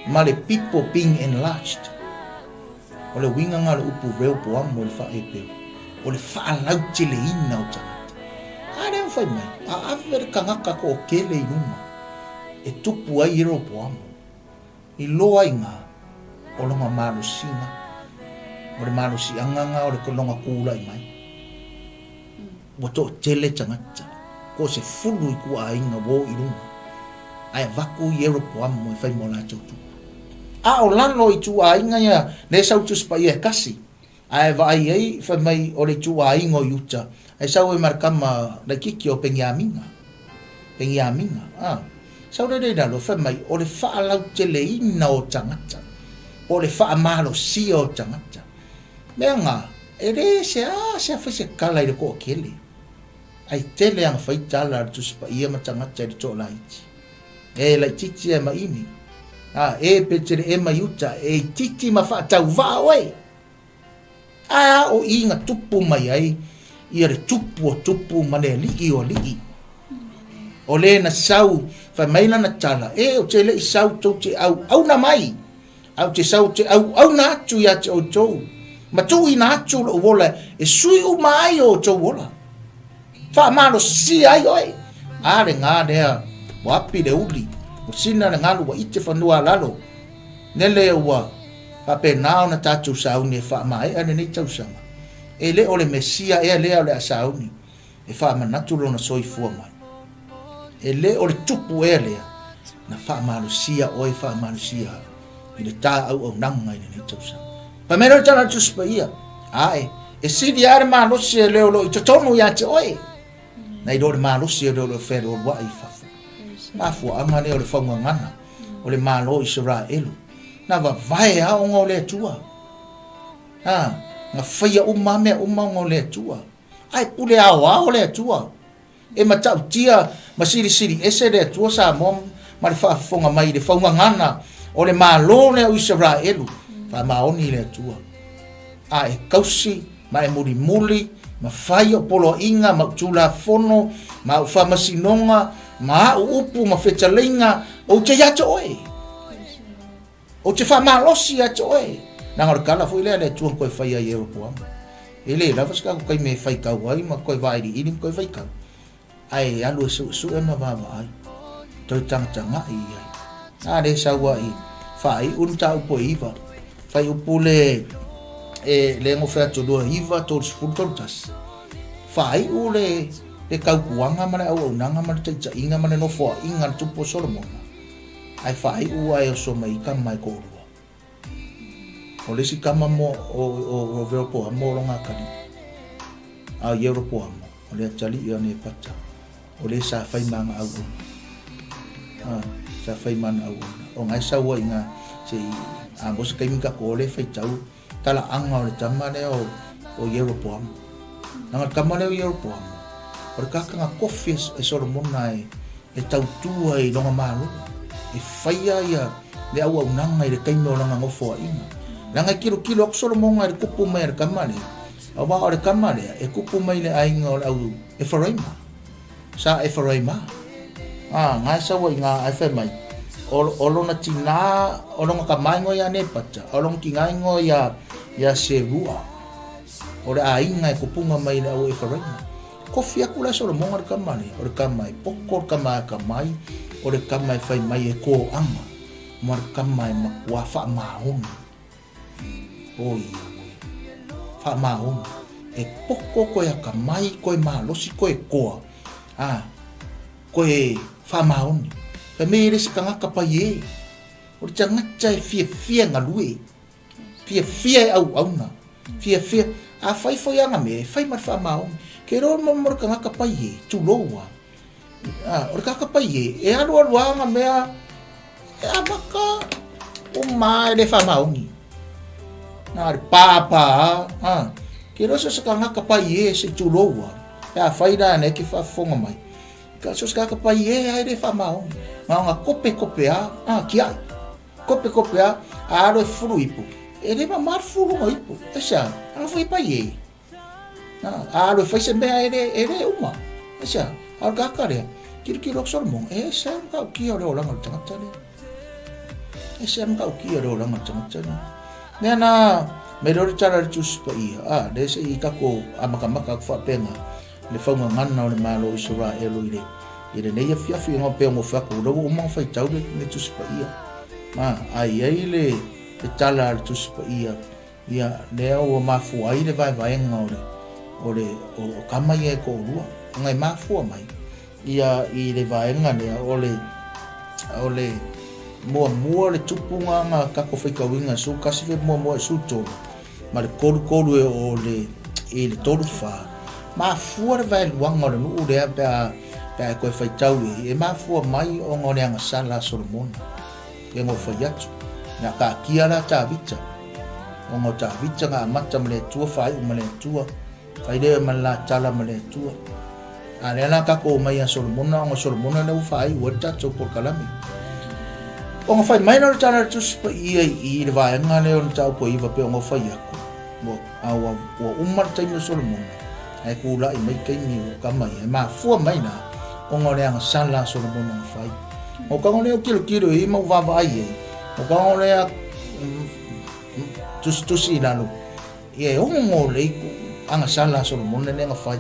ma le people being enlarged. O le uiga lena o le upu Rehoboamo i le faa-Eperu, o le faalauteleina o tagata. A lea ua fai mai, a ave le tagata toatele i luma e tupu ai Ieroboamo. I loa i nga o lona malosiga, o le malosiaga nga o le lona tulai mai. Ua toatele tagata, ko se fulu i kuaaiga ua o i luga, ae avatu Ieropoamo e fai mo latou tupu. A o lalo i tuaaiga ia, lea e sau Tusi Paia e kasi, ae vaai ai fai mai o le ituaiga o Iuta, ae sau ai ma le tama laitiiti o Peniamina. Peniamina, a. Sau lele i lalo, fai mai, o le faalauteleina o tagata, po o le faamalosia o tagata. Mea na, e le seasea fai se tala i le toatele, ae tele ana fai tala a le Tusi Paia ma tagata i le toalaiti. E laitiiti e ma ini. A, e Peteleema Iuta, e itiiti ma faatauvaa oe. Ae a o i na tupu mai ai ia le tupu o tupu ma le alii o alii. O le na sau, fai mai lana tala, e ou te le i sau tou te auauna mai, a ou te sau te auauna atu ia te outou, ma tuuina atu lou ola e sui uma ai o outou ola. Faamalosia ai oe. A le gā lea, ua api le uli, ua sina le galu ua ite fanua a lalo. Nele ua faapena ona tatou sauni e faamaea lenei tausaga. E le o le Mesia ea lea o le a sauni e faamanatu lona soifua mai. E le o le tupu ea lea na faamalosia oe faamalosia au i le ta auaunaga i lenei tausaga. Fai mai lea o le tala a le Tusi Paia, Ae, e sili lava le malosi e le o lo o i totonu ia te oe, nai lo le malosi e le o lo o fealualuai i fafo. Mafuaaga lea o le faugagana o le Malo o Isaraelu, na vavae lava ona o le Atua. A, na faia uma lava mea uma ona o le Atua. Ae pule aoao le Atua. E matautia ma silisili ese le Atua Samoa ma le faafofoga mai i le faugagana o le Malo lea o Isaraelu, faamaoni le Atua. A e tausi ma e mulimuli ma fai au poloaiga ma au tulafono ma au faamasinoga ma au upu ma fetalaiga, ou te ia te oe. Ou te faamalosi ia te oe. Leaga o le tala foi lea a le Atua na toe faia i Ieropoama. E le lava se tatou taimi e faitau ai ma toe vailiili ma toe faitau, ae alu e suesue ma vaavaai, toe tagatagai i ai. A lea e sau ai faaiu le mataupu e iva, fuaiupu le e le gofe atu 29 30 31, faaiu le le tautuaga ma le auaunaga ma le taitaiga ma le nofoaiga a le tupu o Solomona, ae faaiu ae oso mai i tama e toalua. O le isi tama mo o Veropoamo o lona atalii, a o Ieropoamo o le atalii o Nepata, o le sa fai ma ana auauna. A, sa fai ma ana auauna. O na e sau ai ina se i a mo se taimi tatou o le faitau talaaga o le tama lea o o Ieropoamo. Leaga le tama lea o Ieropoamo, o le tagata na tofi e Solomona e e tautua i lona Malo, e faia ia le auaunaga i le taimi o lana nofoaiga. Leaga e tilotilo atu Solomona i le tupu mai a le tama lea, aua o le tama lea e tupu mai i le aiga o le au Efaraima, sa Efaraima. A, na e sau ai i ina ae fai mai, o, o lona tinā, o lona tama igoa ia Nepata, o lona tinā igoa ia, ia Serua, o le aiga e tupuga mai i le au Efaraima. Kofi atu la Solomona le tama lea, o le tama e poto, o le tama e atamai, o le tama e fai mai e kōaga, ma le tama e matua faamaoni. O ia oe. Faamaoni. E poto koe atamai, koe malosi, koe koa, a, koe faamaoni. Fai mai e le se tagata pai e. O le tagata e fiafia e galue. Fiafia e auauna. Fiafia. Afai foi ana mea, e fai ma le faamaoni. Ke iloa mo le tagata pai e, tulou a. A, o le tagata pai e, e alualu lava ana mea, e amata uma e le faamaoni. Na le pāpā a, a. Ke iloa so se tagata pai e, se tulou a. Pe afai la e ke faafofoga mai. Ka so se tagata pai e, a e le faamaoni. Na ona kopekope a, a, kiai. Kopekope a, a alo e fufulu ipu. E le mamā le fufuluga o ipu. Aisea? Ana foi e pai e. Na, a alo e fai se mea e le, e le uma. Aisea? A o le tagata lea, tilotilo atu Solomona, e ese lava le matautia o le olaga o le tagata lea. Ese lava le matautia o le olaga o le tagata lea. Mea na, mai loa le tala a le Tusi Paia, a, lea se i tatou amatamata atu faapena, le faugagana o le Malo o Isaraelu i le, i lenei afiafi, ona pei ona ou fai atu, o lea ua uma ona faitau le, le Tusi Paia. A, a i ai le, le tala a le Tusi Paia, ia, lea ua mafua ai le vaevaega o le, o le, o, o tama ia e toalua. Ona e mafua mai, ia, i le vaega lea, o le, o le muamua le tupuga na tatou faitauina, 11 fe muamua i 13, ma le 33 e oo le, i le 34, mafua le vaeluaga o le nuu lea pe a, pe a e toe faitau i ai, e mafua mai ona o le agasala a Solomona, e ona ou fai atu, na taatia la Tavita, ona o Tavita na amata ma le Atua, faaiu ma le Atua, Fai lea ma le la tala ma le Atua. A lea la tatou omai ia Solomona, ona o Solomona lea ua faaiu ai le tatou polokalame. Ona fai mai lea o le tala a le Tusi Paia i i le vaega lea o le mataupu e iva pei ona ou fai atu, ua, a ua, ua uma le taimi o Solomona, ae tulai mai taimi o tama ia, e mafua mai la, ona o le agasala a Solomona na fai. O tago lea o tilotilo i ai ma ou vaavaai i ai, o tago lea tusitusi i lalo, Ia e ogo lei ku agasala a Solomona lea na fai.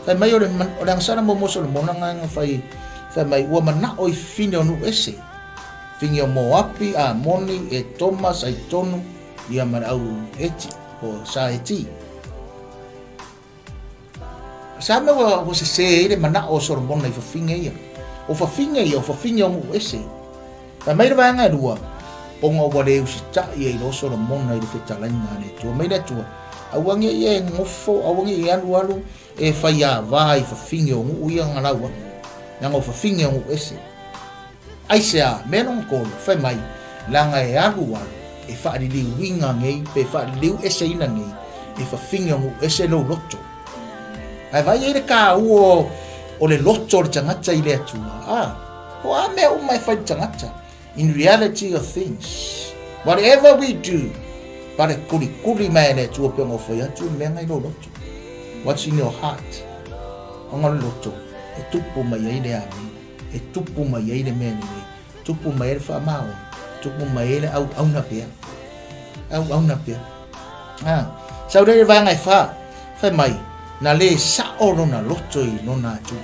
Fai mai o le, o le agasala muamua a Solomona na na fai, fai mai ua manao i fafine o nuu ese, fafine o Moapi, Amoni, Etoma, Saitonu, ia ma le au Heti, po sa Heti. Sa mea ua, ua sesē ai le manao o Solomona i fafine ia. O fafine ia, o fafine o nuu ese. Fai mai le vaega e lua, ona ua le usitai ai loa Solomona i le fetalaiga a le Atua. Mai le Atua, aua ne i e nofo, aua ne i alualu e faiāvā i fafine o nuu ia na lau atu, leaga o fafine o nuu ese. Aisea? Mea lona tolu, fai mai, leaga e alualu e faaliliuina nei pe faaliliueseina nei e fafine o nuu ese lou loto. Ae vaai ai le kāua o le loto o le tagata i le Atua. Ah, po a mea uma e fai le tagata. In reality of things, whatever we do, pare kulikuli mai e le Atua pe ona fai atu le mea ngai lou loto. What's in your heart? Ona o le loto, e tupu mai ai le amio, e tupu mai ai le mea lelei, tupu mai ai le faamaoni, tupu mai ai le auauna pea. Auauna pea. Ah, sau lea i le vaega e fa. Fai mai, na lē sa'o lona loto i lona Atua.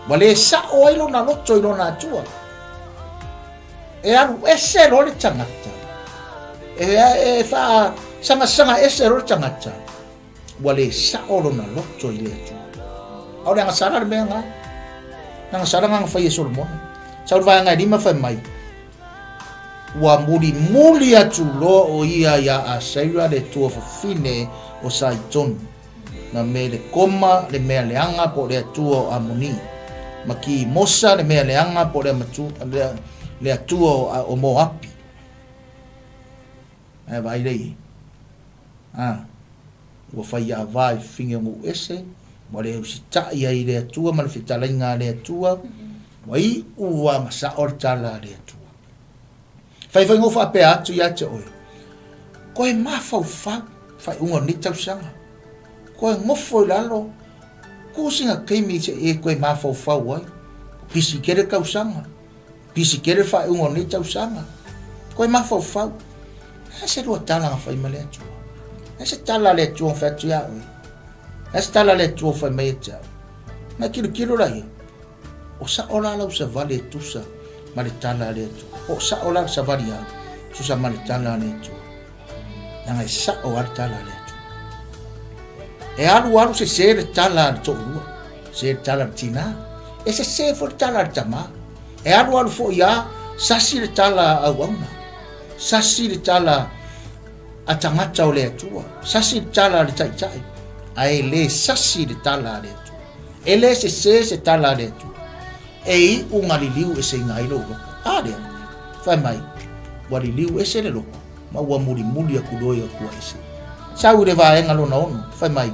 Ua lē sa'o ai lona loto i lona Atua. E alu ese loa le tagata. E, e faasagasagaese loa le tagata. Ua lē sa'o lona loto i le Atua. A o le agasala le mea lena. Le agasala lena na fai e Solomona. Sau le vaega e lima fai mai, ua mulimuli atu loa o ia iā Aseira le tuafafine o Saitoni, ma Melekoma le mea leaga po o le atua o Amoni, ma Kimosa le mea leaga po o le atua o Moapi. Ae vaai lea i ai. A, ua fai ava i fafine o nuu ese, ua le usitai ai i le Atua ma le fetalaiga a le Atua, ua iu lava ma sao le tala a le Atua. Fai foi na faapea atu ia te oe, koe mafaufau faaiuga o lenei tausaga, koe nofo i lalo, ku sina taimi se i e koe mafaufau ai, pisi tele tausaga, Pisi tele le faaiuga o lenei tausaga. Koe mafaufau. E se lua tala na fai ma le Atua. E se tala a le Atua na fai atu ia oe. E se tala a le Atua fai mai ia te au. Na kilokilo la ia. O sao la lau savali e tusa ma le tala a le Atua. O sao la le savali au tusa ma le tala a le Atua. Leaga e sao lava le tala a le Atua. E alu alu sese le tala a le toalua, sese le tala a le tinā, e sese foi le tala a le tamā. E alu alu foi a sasi le tala a auauna, sasi le tala a tagata o le Atua, sasi le tala a le taitai, ae le sasi le tala a le Atua. E le sese se tala a le Atua. E iu na liliu eseina ai lou loto. A lea, fai mai, ua liliu ese le loto, ma ua mulimuli aku loa i Atua ese. Sau i le vaega lona ono, fai mai,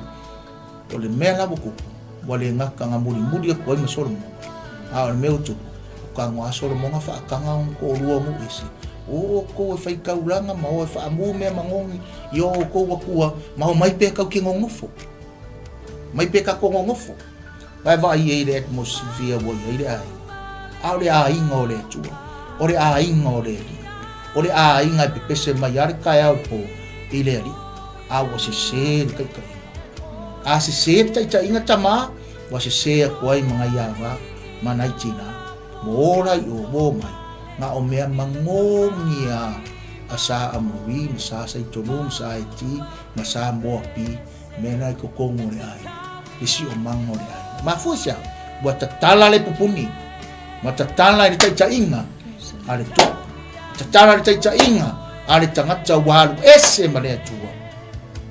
o le mea la ua tupu, ua le gata na mulimuli aku ai ma Solomona, a o le mea ua tupu, o tago a Solomona faataga ona toalua o nuu ese, o outou e fai taulaga ma o e faamu mea manogi i o outou Atua, ma omai pea tatou te nonofo. Omai pea tatou nonofo. Vae vaai ai le atmosphere ua i ai le aiga. A o le aiga o le Atua, o le aiga o le Alii, o le aiga e pepese mai lava le taeao i le po i le Alii, a ua sese le taitaiga. A sese le taitaiga tama, ua sese atu ai ma nai ava ma nai tina, ua ola i o, ua omai, na o mea magogi a a Sa Amori ma Sa Saitonu ma Sa Eti ma Sa Moapi, mea na i totonu o le aiga, le siomaga o le aiga. Mafua i se a? Ua tatala le pupuni, ua tatala i le taitaiga a le tupu, tatala i le taitaiga a le tagata ua alu ese ma le Atua.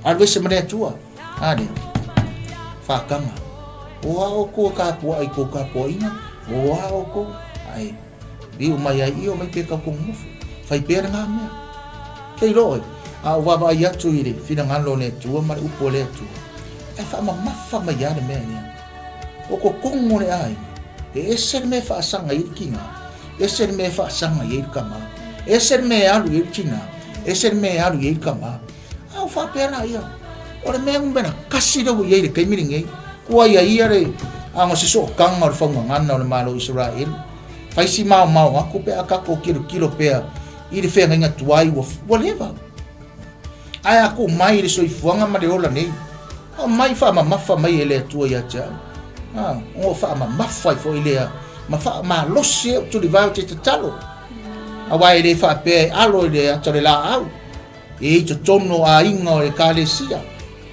Alu ese ma le Atua. A lea, whakanga. O a outou e kapuaʻi i kou kapuaʻiga, o a outou, ae Iu mai ai i o mai pe kau kong nofo. Fai pea le ngā mea. Kei loa oe, a o vaavaai atu i le finagalo o le Atua ma le upu a le Atua, ae faamamafa mai lava le mea lea. O totonu o le aiga, e ese le mea e faasaga i ai le tinā, ese le mea e faasaga i ai le tamā, ese le mea e alu i ai le tinā, ese le mea e alu i ai le tamā. A o faapea laia, o le mea numera tasi lea ua i ai i le taimi lenei, kua ia ia le aga se sootaga o le faugagana o le Malo o Isaraelu. Fai si maomao atu pe a tatou tilotilo pea i le feagaiga tuai ua, ua leva. Ae a tuu mai i le soifuaga ma le ola nei, aumai faamamafa mai e le Atua ia te au. A, ona o faamamafa ai foi lea ma faamalosi ai ou tulivae ou te tatalo. Aua e le faapea e alo i le ata o le laau. E i totonu o aiga o Ekalesia.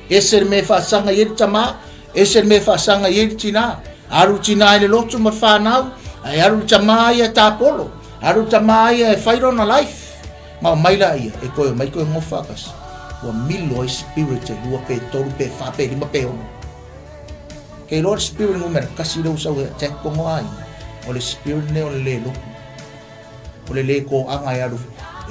Ese le mea e faasaga i ai le tamā, ese le mea e faasaga i ai le tinā. Alu le tinā i le lotu ma le whānau, ae alu le tamā ia e tāpolo, alu le tamā ia e whai lona life. Ma omai laia, e koe omai koe ngofa akasi. Ua milo ai spirit e lua pe tolu pe wha pe lima pe ono. Kei loa le spirit numera kasi lea ua sau e attack kono aiga, o le spirit lea o le le lotu. O le lē kōaga e alu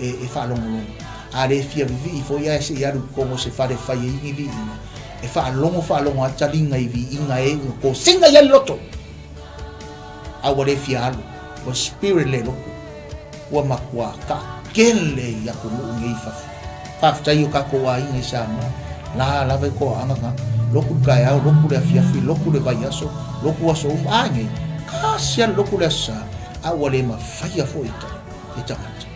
e faalogologo, a le fia vivii foi ae se i alu i totonu o se fale e fai ai ni viiga, e faalogo faalogo lava taliga i viiga e iu kosiga i ai le loto, a ua le fia alu, ua spirit le loto, ua matua taakele i atunuu nei i fafo. Faafetai i o tatou aiga i Samoa, la lava i toaaga na, lotu le taeao, lotu le afiafi, lotu le vaiaso, lotu aso uma, a nei, kasi lava le lotu le Aso Sa, a ua le mafaia foi e tagata.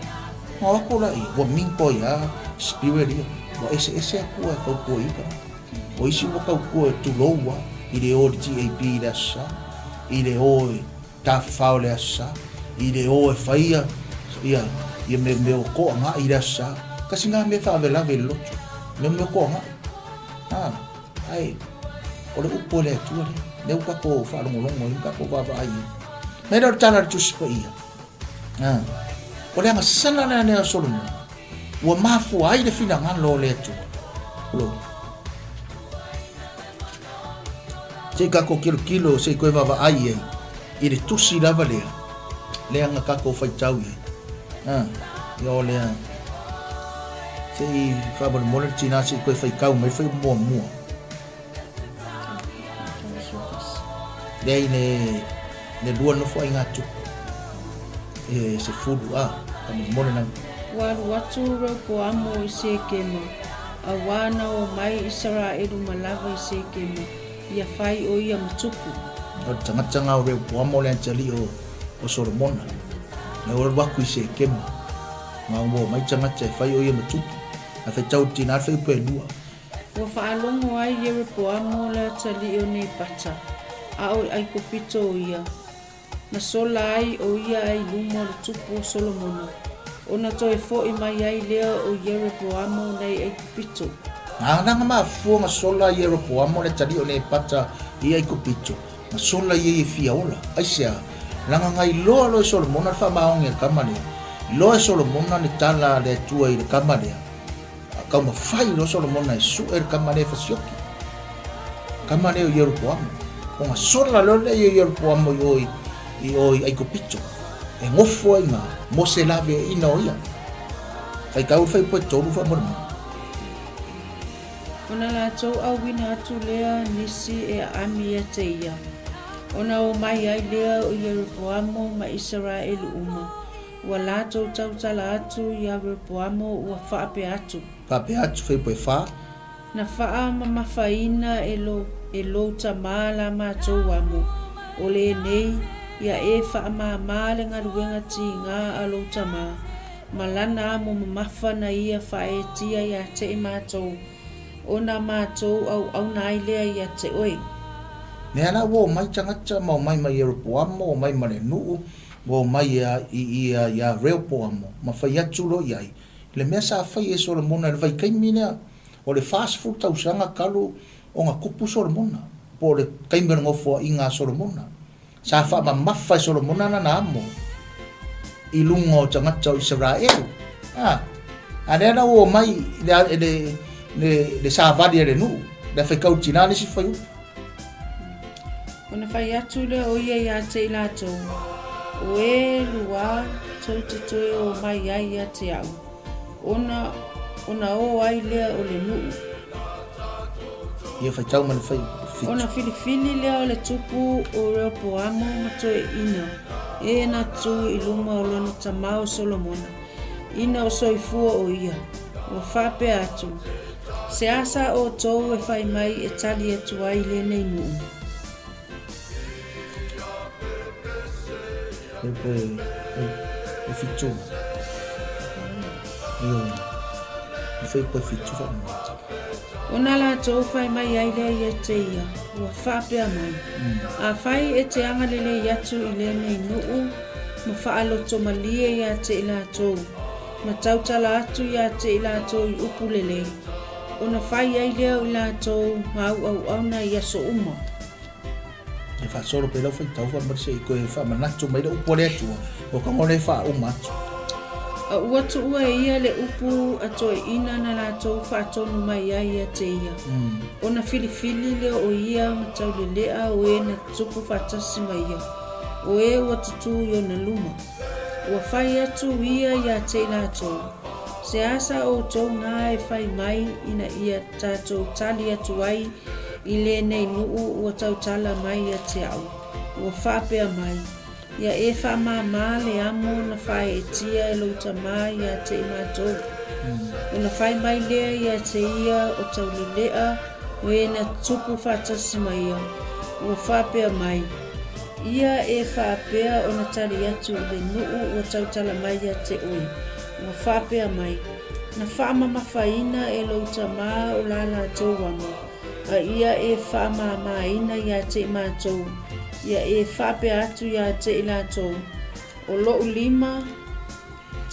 Na o atu laia, ua mingo ai lava spirit ia, ua eseese Atua e tautua i tagata. O isi ua tautua e tulou lava i le o i le TAB i le Aso Sa, i le o e tafafao i le Aso Sa, i le o e faia ia ia mea mea o toaga'i i le Aso Sa. Tasi lena mea e faalavelave i le loto, mea mea o toaga'i. A, ae o le upu a le Atua lea, lea ua tatou faalogologo ai ma tatou vaavaai i ai. Mai lea o le tala a le Tusi Paia, a, o le agasala lea lea o Solomona, ua mafua ai le finagalo o le Atua. Lo. Se i tatou tilotilo, se i toe vaavaai i ai, i le tusi lava lea, lea na tatou faitau i ai. A, ia o lea. Se i faamolemole le tinā se i toe faitau mai le muamua. Lea i le, le lua nofoaiga tupu. E 10, a, faamolemole lava. Ua alu atu Reopoamo i Sekema, auā na omai Isaraelu ma lava i Sekema, ia fai o ia ma tupu. O le tagata na o Reopoamo le atalii o, o Solomona. Na ua alu atu i Sekema, na ua omai tagata e fai o ia ma tupu. A faitau le tina le fuaiupu e lua. Ua faalogo ai Ieropoamo le atalii o Nebata, a o i Aikupito o ia, na sola ai o ia ai luma o le tupu o Solomona, ona toe foʻi mai ai lea o Ieropoamo nei Aikupito. Na na mafua na sola Ieropoamo le atalii o Nebata i Aikupito, na sola ia e fia ola. Aisea? Leaga na iloa loa e Solomona le faamaoni a le tama lea. Iloa e Solomona le tala a le Atua i le tama lea. Taumafai loa Solomona e sue le tama lea e fasioki. Tama lea o Ieropoamo. Ona sola loa lea ia Ieropoamo i o i, i o i Aikupito. E gofo ai ina mo se laveaiina o ia. Faitau le fuaiupu e tolu faamolemole. Ona latou auina atu lea nisi e aami ia te ia, ona omai ai lea o Ieropoamo ma Isaraelu uma, Ua latou tautala atu iā Reopoamo ua faapea atu. Faapea atu, fuaiupu e fa. Na faamamafaina e lo, e lou tamā la matou amo, o lenei, ia e faamāmā le galuega tigā a lou tamā, ma lana amo mamafa na ia faaetia iā te i matou, ona matou auauna ai lea ia te oe. Mea la ua omai tagata ma omai ma Ieropoamo, omai ma le nuu, Ua omai ia i ia iā Reopoamo ma fai atu loa i ai, le mea sa fai e Solomona i le vaitaimi lea, o le 40 tausaga talu ona tupu Solomona, po o le taimi o le nofoaiga a Solomona. Sa faamamafa e Solomona lana amo i luga o tagata o Isaraelu. A, a lea la ua omai le, le, le, le savali a le nuu, le faitau tina le isi fuaiupu. Ona fai atu lea o ia ia te i latou, O e lua tou te toe o mai ai ia te au, ona, ona o ai lea o le nuu. Ia faitau ma le fai fitu. Ona filifili lea o le tupu o Reopoamo ma toeaina, e na tu i luma o lona tama o Solomona, ina o soifua o ia, ua faapea atu, Se asa outou e fai mai e tali atu ai lenei nuu? E poe e fitu. Io. E fai poe fitu fa mo. Ona latou fai mai ai lea ia te ia, ua faapea mai, Afai e te agalelei atu i lenei nuu ma faaloto malie ia te i latou, ma tautala atu ia te i latou i upu lelei, ona fai ai lea o i latou ma auauauna i aso uma. E faasolo pea lau faitau faamalo se i toe faamanatu mai le upu a le Atua, ua tago lea e faauma atu. A ua tuua e ia le upu a toeaina na latou faatonu mai ai ia te ia, ona filifili lea o ia ma taulelea o e na tupu faatasi ma ia, o e ua tutū i ona luma. Ua fai atu ia ia te i latou, Se asa outou na e fai mai ina ia tatou tali atu ai i lenei nuu ua tautala mai ia te au, ua faapea mai, Ia e faamāmā le amo na whaeetia e lou tamā ia te i matou. Ona fai mai lea ia te ia o taulelea o e na tupu faatasi ma ia, ua faapea mai, Ia e faapea ona tali atu i le nuu ua tautala mai ia te oe, ua faapea mai, Na faamamafaina e lou tamā o la latou amo. A ia e faamamaina ia te i matou, ia e faapea atu ia te i latou, O lou lima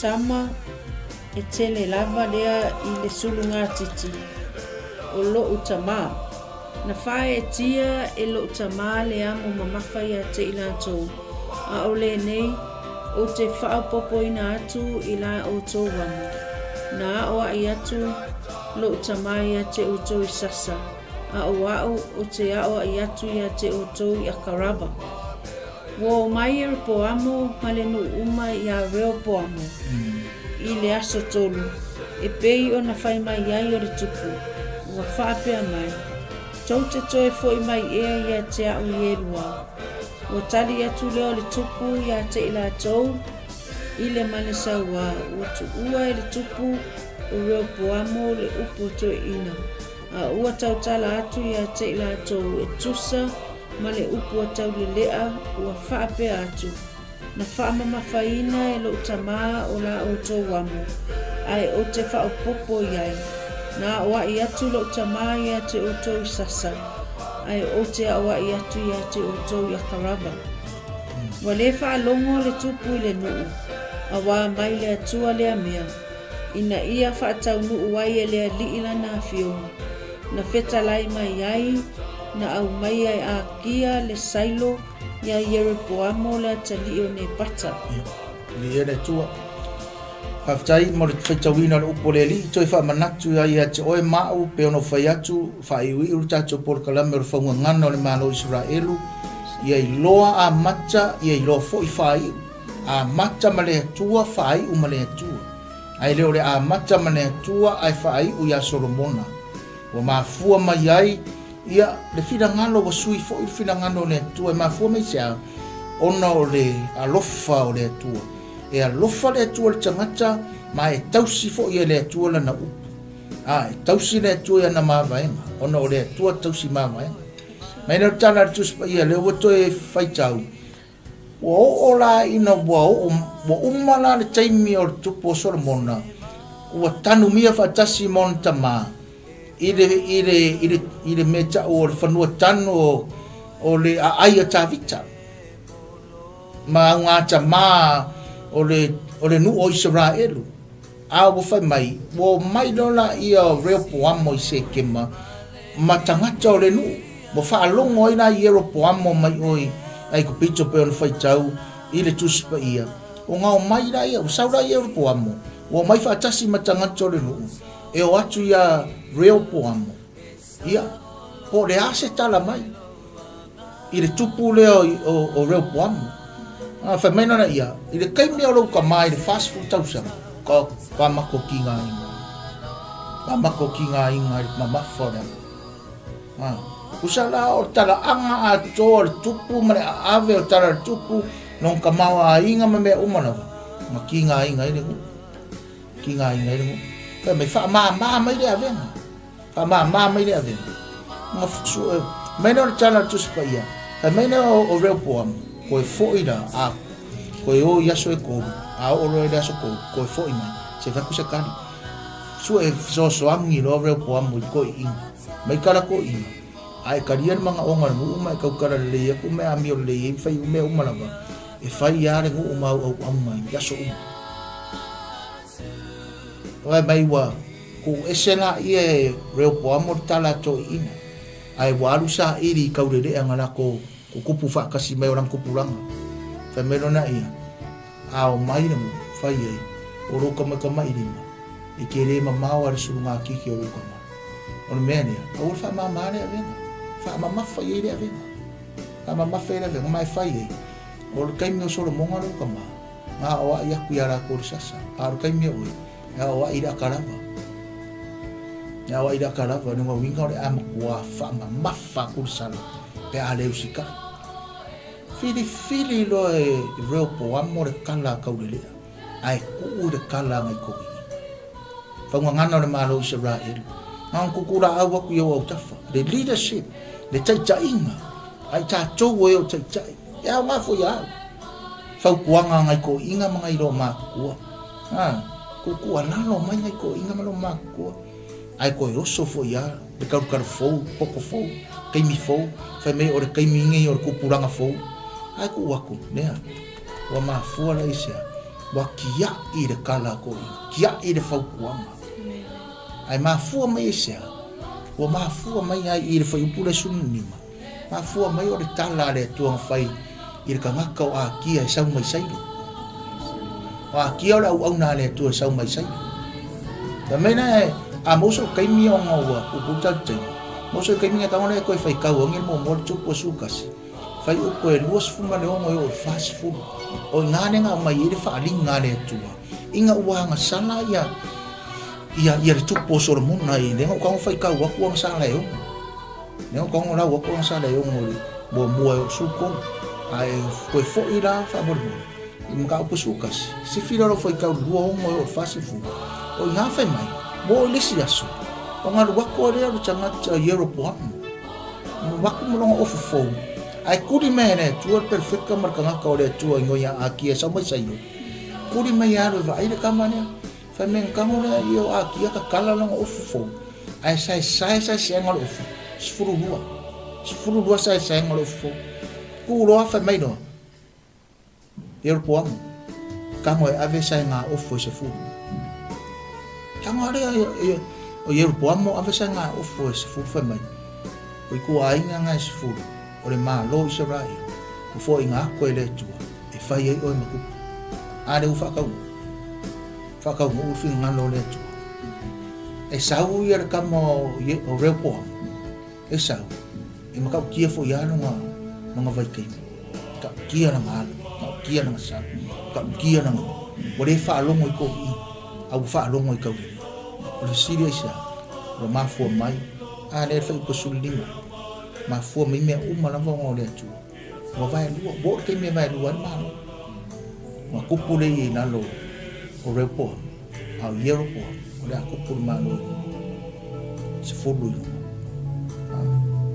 tama e tele lava lea i le sulugatiti o lou tamā. Na whaetia e lou tamā le amo mamafa ia te i latou, a o lenei, ou te faaopopoina atu i la outou amo. Na aoaʻi atu lou tamā ia te outou i sasa, a o aʻu ou te aoaʻi atu ia te outou i Akarava. Ua o mai Ieropoamo ma le nuu uma iā Reopoamo i le aso tolu, e pei ona fai mai ai o le tupu, ua faapea mai, Tou te toe foi mai ea ia te a'u Ierua? Ua tali atu lea o le tupu iā te i latou i le male sauā, ua tuua e le tupu o Reopoamo le upu a toeaina, a ua tautala atu ia te i latou e tusa ma le upu a Taulelea ua faapea atu, Na faamamafaina e lou tamā o la outou amo, ae ou te faaopopo i ai. Na aoaʻi atu lou tamā ia te outou i sasa, ae ou te aoaʻi atu ia te outou i Akarava. Ua le faalogo le tupu i le nuu, auā mai le Atua lea mea, ina ia faataunuu ai e le Alii lana afioga, na fetalai mai ai, na aumaia e Akia le Sailo iā Ieropoamo le atalii o Nepata. Ia, viia le Atua. Faafetai mo le faitauina o le upu o le Alii, toe faamanatu ai ia te oe ma au, pei ona ou fai atu, faaiuiu le tatou polokalame o le faugagana o le Malo o Isaraelu, ia iloa amata, ia iloa foi faaiu. Amata ma le Atua, faaiu ma le Atua. Ae le o le amata ma le Atua ae faaiu ia Solomona. Ua mafua mai ai, ia, le finagalo ua sui foi le finagalo o le Atua. E mafua mai se a? Ona o le alofa o le Atua. E alofa le Atua i le tagata, ma e tausi foi e le Atua lana upu. A, e tausi le Atua i ana mavaega, ona o le Atua tausi mavaega. Mai lea o le tala a le Tusi Paia, lea ua toe faitau, Ua oo la ina ua oo, ua uma la le taimi o le tupu o Solomona, ua tanumia faatasi ma ona tamā i le, i le, i le, i le mea ta'u o le fanua tanu o, o le aai a Tavita, ma augatamā o le, o le nuu o Isaraelu. A ua fai mai, ua omai loa laia o Reopoamo i Sekema ma tagata o le nuu. Ua faalogo ai la Ieropoamo mai o i Aikupito pei ona faitau i le Tusi Paia, ua gao mai laia, ua sau la Ieropoamo, ua omai faatasi ma tagata o le nuu e o atu iā Reopoamo. Ia, po o le a se tala mai i le tupu lea o Reopoamo. A, fai mai lana ia, i le taimi o lou tama i le 40 tausaga, ka, ka mako ki ngā inga. Ka mako ki ngā inga i le mamafa o le amo. A, pusa la o talaaga atoa o le tupu ma le aave o tala o le tupu, lona tamaoaiga ma mea uma lava, ma ki ngā inga i le nuu. Ki ngā inga i le nuu. Fai mai, faamāmā mai le avega. Faamāmā mai le avega. Nga sue mai lea o le tala a le Tusi Paia, fai mai lea o Reopoamo, koe foʻi la, a koe o i aso e kolu, a oo loa i le aso kolu, koe foʻi mai, se fai aku se kali. Sue fesoasoani loa Reopoamo i toeʻina, mai kala toeʻina, a e kalia le manaʻoga o le nuu ma e tautala lelei atu ma e amio lelei ai ma fai mea uma lava, e fai a le nuu ma auauauga i aso uma. Fai mai ua Kuu ese laia e Reopoamo le tala a toeʻina, ae ua alu saili i Kauleleʻa lako kukupu faatasi mai o lana tupulaga. Fai mai lona ia, A o mai le nuu, fai ai, o lou kamaikamailima, e te le mamao a le sulugakiki o lou tama. O le mea lea, aua le faamāmā le avega, faamamafa i ai le avega. Faamamafa i ai le avega, ma e fai ai, o le taimi o Solomona lou tama, na aoaʻi aku iā lakou i le sasa, a o le taimi e oe, E aoaʻi i le aka lava. E aoaʻi i le aka lava, lona uiga o le a matua faamamafa aku le sala pe a le usikai. Filifili loa e Reopoamo le kala a Kaulelea, ae tuu i le kala a ngai toeaiina. Faugagana o le Malo o Isaraelu, na ona tutulaau aku i ou autafa, le leadership, le taitaiga, a i tatou o e o taitai, e aoga foi ia au. Fautuaga a ngai toeaiina ma ngai loa matutua. A, tuutuualalo mai nai toeaiina ma lou matutua, ae toe oso foi lava. Le kalukalu fou, poko fou, taimi fou, fai mai o le taimi nei o le tupulaga fou. Ae tuu atu, nea, ua mafua la i sea, ua tia'i le tala a toeaiina, tia'i le fautuaga. Ae mafua mai i sea, ua mafua mai ai i le fuaiupu lea 15, mafua mai o le tala a le Atua na fai i le tagata o Akia e sau mai Sailo. O Akia o le auauna a le Atua e sau mai Sailo. Fai mai la, a maua sou taimi ona ua puupuu le tatou taimi, maua sou taimi na tago lea e toe faitau ane le muamua le tupu e 11, fuaiupu e 26 e oo i le 40. O i ina lea na aumai ai le faaaliga a le Atua ina ua agasala ia ia ia le tupu o Solomona i lea na ou tago faitau atu agasala e ono. Lea na ou tago lau atu agasala e ono i le muamua e oo i le 13. Ae toe foi la faamolemole i mataupu e 11. Sifi loa lau faitau i le 26 e oo i le 40. O i ina fai mai, ua oo i le isi aso, ona alu atu lea o le tagata Ieropoamo. Alu atu ma lona ofu fou, ae tuli mai e le Atua le perofeta ma le tagata o le Atua i igoa ia Akia e sau mai Sailo. Tuli mai e alu e vaai le tama lea. Fai mai na tago lea ia o Akia tatala lona ofu fou, ae saesae saesaega o le ofu, 12. 12 saesaega o le ofu fou. Tu loa fai mai loa, Ieropoamo, tago e ave saega ofu e sefulu. Tago a lea o Ieropoamo ave saega ofu e sefulu fai mai, o ituaiga na e sefulu, o le Malo o Isaraelu, ua foaiina atu e le Atua, e fai ai oe ma tupu. A lea ua faataunuu? Faataunuu le finagalo o le Atua. E sau ia le tama o Reopoamo, e sau, e matautia foi lava lona, lona vaitaimi. Matautia lana alu, matautia lana sau, matautia lana... Ua le faalogo i toeaiina, a ua faalogo i taulelei. O le fesili aisea? Ua mafua mai, a lea e fai upu e 15. Mafua mai mea uma lava ona o le Atua. Ua vaelua, ua oo le taimi e vaelua ai le Malo. Ua tupu lea i lalo o Rehoboam, a o Ieroboam, o le a tupu le Malo i luga. 10 i luga.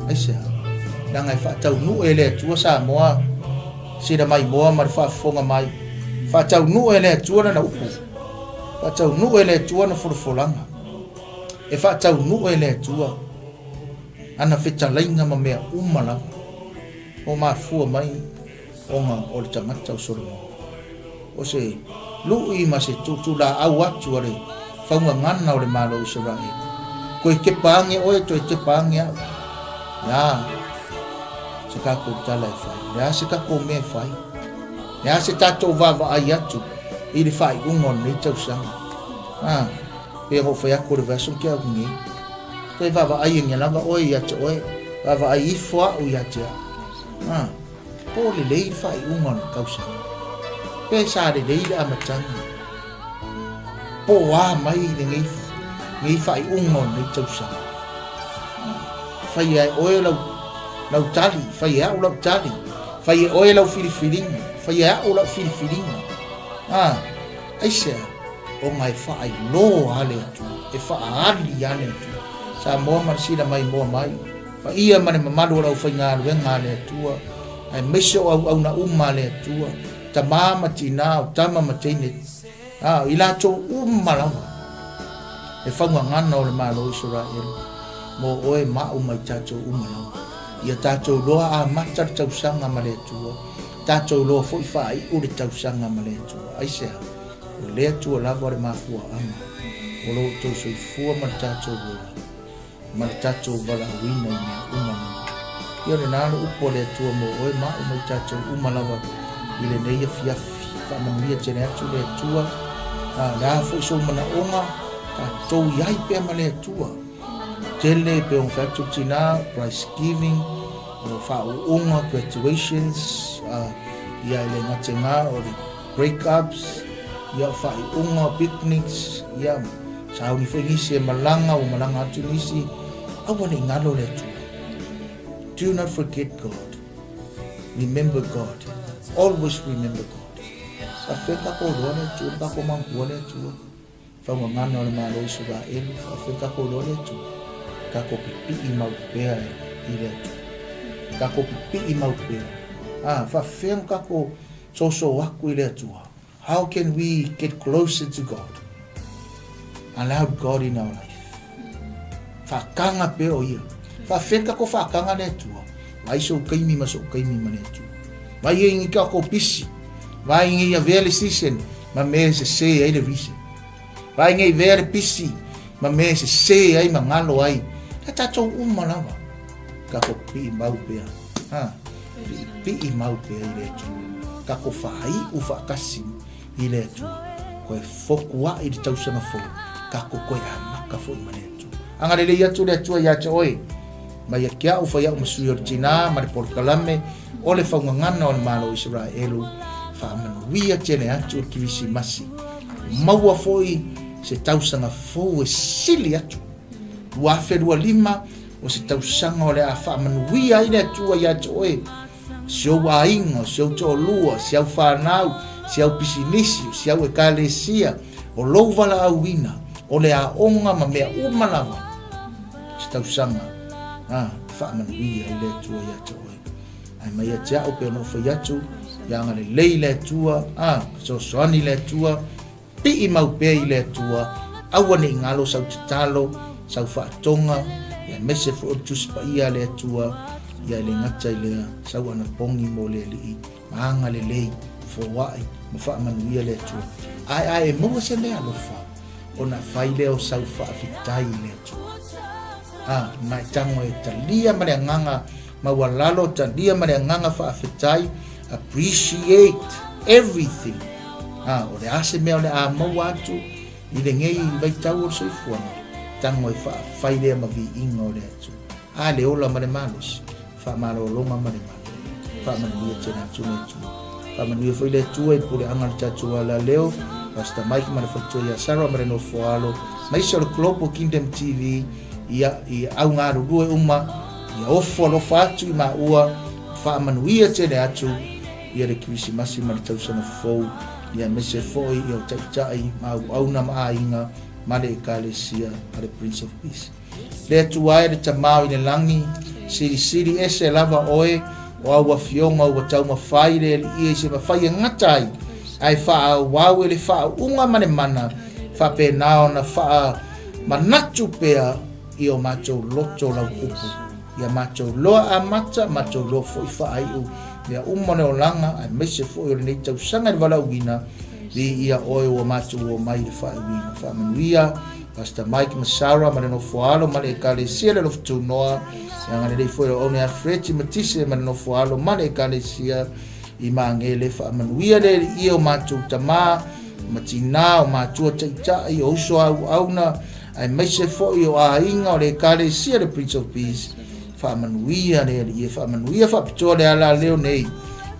Aisea? Leaga e faataunuu e le Atua Samoa, sila maimoa ma le faafofoga mai. Faataunuu e le Atua lana upu. Faataunuu e le Atua na folafolaga. E faataunuu e le Atua ana fetalaiga ma mea uma lava ua mafua mai ona o le tagata o Solomona. O se luʻi ma se tuulaau atu a le faugagana o le Malo o Isaraelu. Toe tepa age oe, toe tepa age au. Le a se tatou tala e fai? Le a se tatou mea e fai? Le a se tatou vaavaai atu i le faaiuga o lenei tausaga? A, pei ona ou fai atu o le vaiaso na tea atu nei, Toe vaavaai ane lava oe ia te oe, vaavaai ifo au ia te au. A, po lelei le faaiuga o le tausaga. Pe sa lelei le amataga. Po a mai lenei, lenei faaiuga o lenei tausaga. Fai e oe lau, lau tali, fai e au lau tali, fai e oe lau filifiliga, fai e au lau filifiliga. A, Aisea? Ona e faailoa lava le Atua, e faaali lava le Atua. Samoa ma le sila maimoa mai, paia ma le mamalu o le aufaigaluega a le Atua, aemaise o auauna uma a le Atua, tama ma tina, o tama ma teine, a, i latou uma lava, le faugagana o le Malo o Isaraelu, mo oe ma au ma i tatou uma lava. Ia tatou loa amata le tausaga ma le Atua, Tatou iloa foi faaiu le tausaga ma le Atua. Aisea? O le Atua lava le mafuaaga o lo outou soifua ma le tatou ola, ma le tatou valaauina i mea uma lava. Ia o lena le upu a le Atua mo oe ma au ma i tatou uma lava i lenei afiafi. Faamanuia tele atu le Atua. A o le a foi sou manaoga, tatou i ai pea ma le Atua. Tele pe ona fai atu le tina, price giving, o faauuga, graduations, ia e le gata i na o le breakups, ia o faaiuga, picnics, ia sauni foi nisi e malaga, ua malaga atu nisi, aua ne i galo le Atua. Do not forget God. Remember God. Always remember God. Faafefea tatou iloa le Atua, ma tatou manatua le Atua. Faugagana o le Malo o Isaraelu, faafefea tatou iloa le Atua? Tatou pipii mau pea i le Atua. Tatou pipii mau pea. Ah, faafefea ona tatou soso atu i le Atua? How can we get closer to God? Allow God in our life. Faataga pea o ia. Faafetai tatou faataga le Atua. Vaai sou taimi ma sou taimi ma le Atua. Vaai e i tatou pisi. Vaai nei avea le season ma mea e sese ai le reason. Vaai nei vea le pisi ma mea e sese ai ma galo ai. Ia tatou uma lava. Tatou pipii mau pea. Ha. Pipii mau pea i le Atua. Tatou faaiu faatasi i le Atua. Koe fokuaʻi le tausaga fou, tatou koe amata foi ma le Atua. Agalelei atu le Atua ia te oe, mai ia te a'u fai a'u ma sui o le tinā ma le polokalame o le faugagana o le Malo o Isaraelu, faamanuia tele atu le Kirisimasi. Maua foi se tausaga fou e sili atu. 2025 o se tausaga o le a faamanuia ai le Atua ia te oe, si ou aiga, o si ou toalua, si au fanau, si au pisinisi, o si au ekalesia, o lou valaauina, o le aoga ma mea uma lava, se tausaga a faamanuia ai le Atua ia te oe. Ae mai ia te a'u pei ona ou fai atu, ia agalelei le Atua, a fesoasoani le Atua, Pii mau pea i le Atua, aua ne i galo sau tatalo, sau faatoga, aemaise foi o le Tusi Paia a le Atua, ia e le gata i lea, sau anapogi mo le Alii, ma agalelei, foai, ma faamanuia le Atua. Ae a e maua se mea alofa, ona fai lea o sau faafetai i le Atua. A, na e tago e talia ma le agaga maualalo, talia ma le agaga faafetai, appreciate everything. A, o le a se mea o le a maua atu i lenei vaitau o le soifuaga, tago e faafai lea ma viiga o le Atua. A, le ola ma le malosi, faamalologa ma le malo. Faamanuia tele atu le Atua. Faamanuia foi le Atua i puleaga o le tatou alaleo, Pastor Mike ma le faletua ia Sarah ma le nofo alo, maise o le Global Kingdom TV, ia, i au galulue uma, ia ofo alofa atu i maua, faamanuia tele atu ia le Kirisimasi ma le tausaga fou, ia aemaise foi ia o taitai ma auauna ma aiga ma le Ekalesia a le Prince of Peace. Le Atua e le Tama i le lagi, silisili ese lava oe o au afioga ua taumafai le Alii i se mafai e gata ai, ae faaauau e le faauuga ma le mana, faapena ona faamanatu pea i o matou loto lau upu. Ia matou loa amata, matou loa foi faaiu mea uma o le olaga, aemaise foi o lenei tausaga i le valaauina, viia oe ua matou omai i le faaiuina. Faamanuia Pastor Mike ma Sarah ma le nofo alo ma le Ekalesia le alofa tunoa, e agalelei foi le auauna ia Freti ma Tise ma le nofo alo ma le Ekalesia i Magele. Faamanuia le Alii o matou tamā ma tinā, o matua taitai, o uso a auauna, aemaise foi o aiga o le Ekalesia le Prince of Peace. Faamanuia le Alii e faamanuia faapitoa le ala leo nei,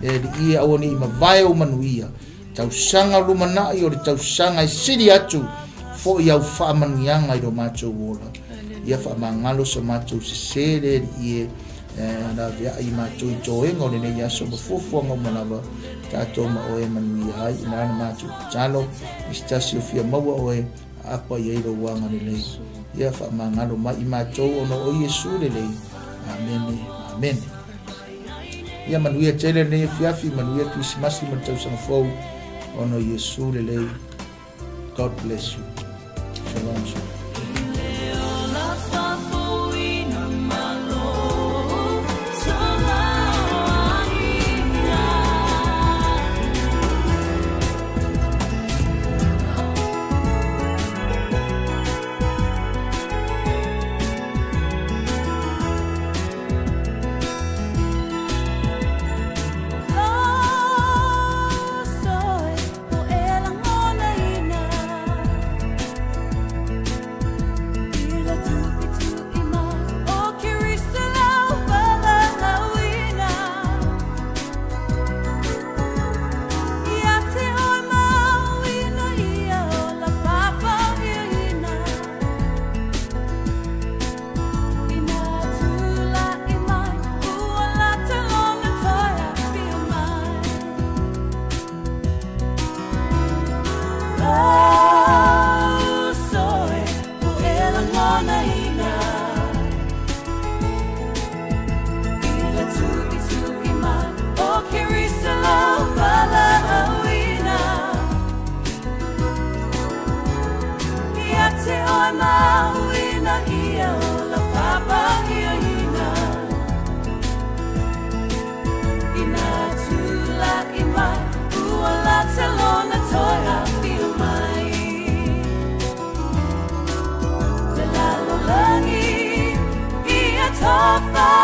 le Alii e aua ne i mavae ou manuia. Tausaga lumanai o le tausaga e sili atu foi au faamanuiaga i lo matou ola. Ia faamagalo so matou sese le Alii e, laveai i matou i toega o lenei aso ma fuafuaga uma lava tatou ma oe e manuia ai. Ina na matou tatalo i se tasi o fia maua oe, aapa i ai lou agalelei. Ia faamagalo mai i matou ona o Iesu lelei. Amene, amene. Ia manuia tele lenei afiafi, manuia Kirisimasi ma le tausaga fou ona o Iesu lelei. God bless you. Shalom, shalom.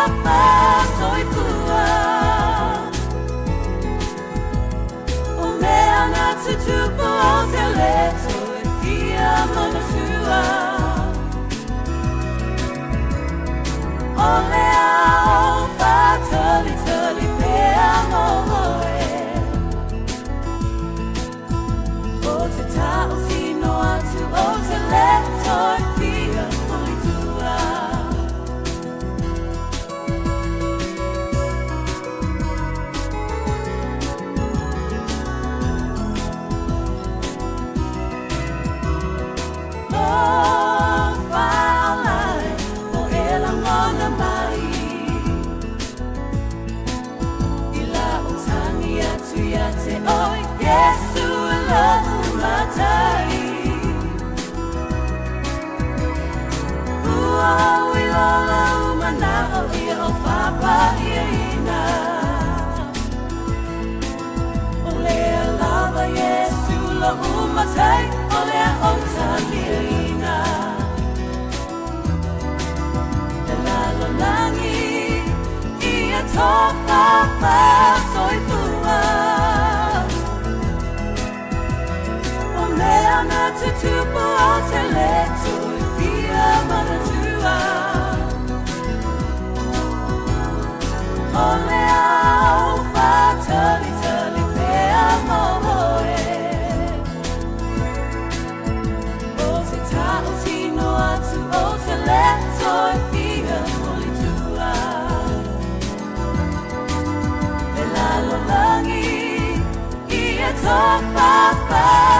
Soifua. O mea na tutupu o te le toe fia manatua. O le ao whātalitali pea mō oe. O te tao tino atu o te le toe fia molitua. O whaolai o e langona mai. I la o tangi atu ia te oi, Yesu e lau matai. Ua ui lola umana o ia o papa ia ina. O lea lava Yesu lo umatai, o lea o talia ina. Le lalo langi, ia tō soifua. O mea na tutupu o te le toe fia manatua. O le ao whātalitali pea mō oe. O te tao tino atu o te le toe fia molitua. Le lalo langi, ia tō papa.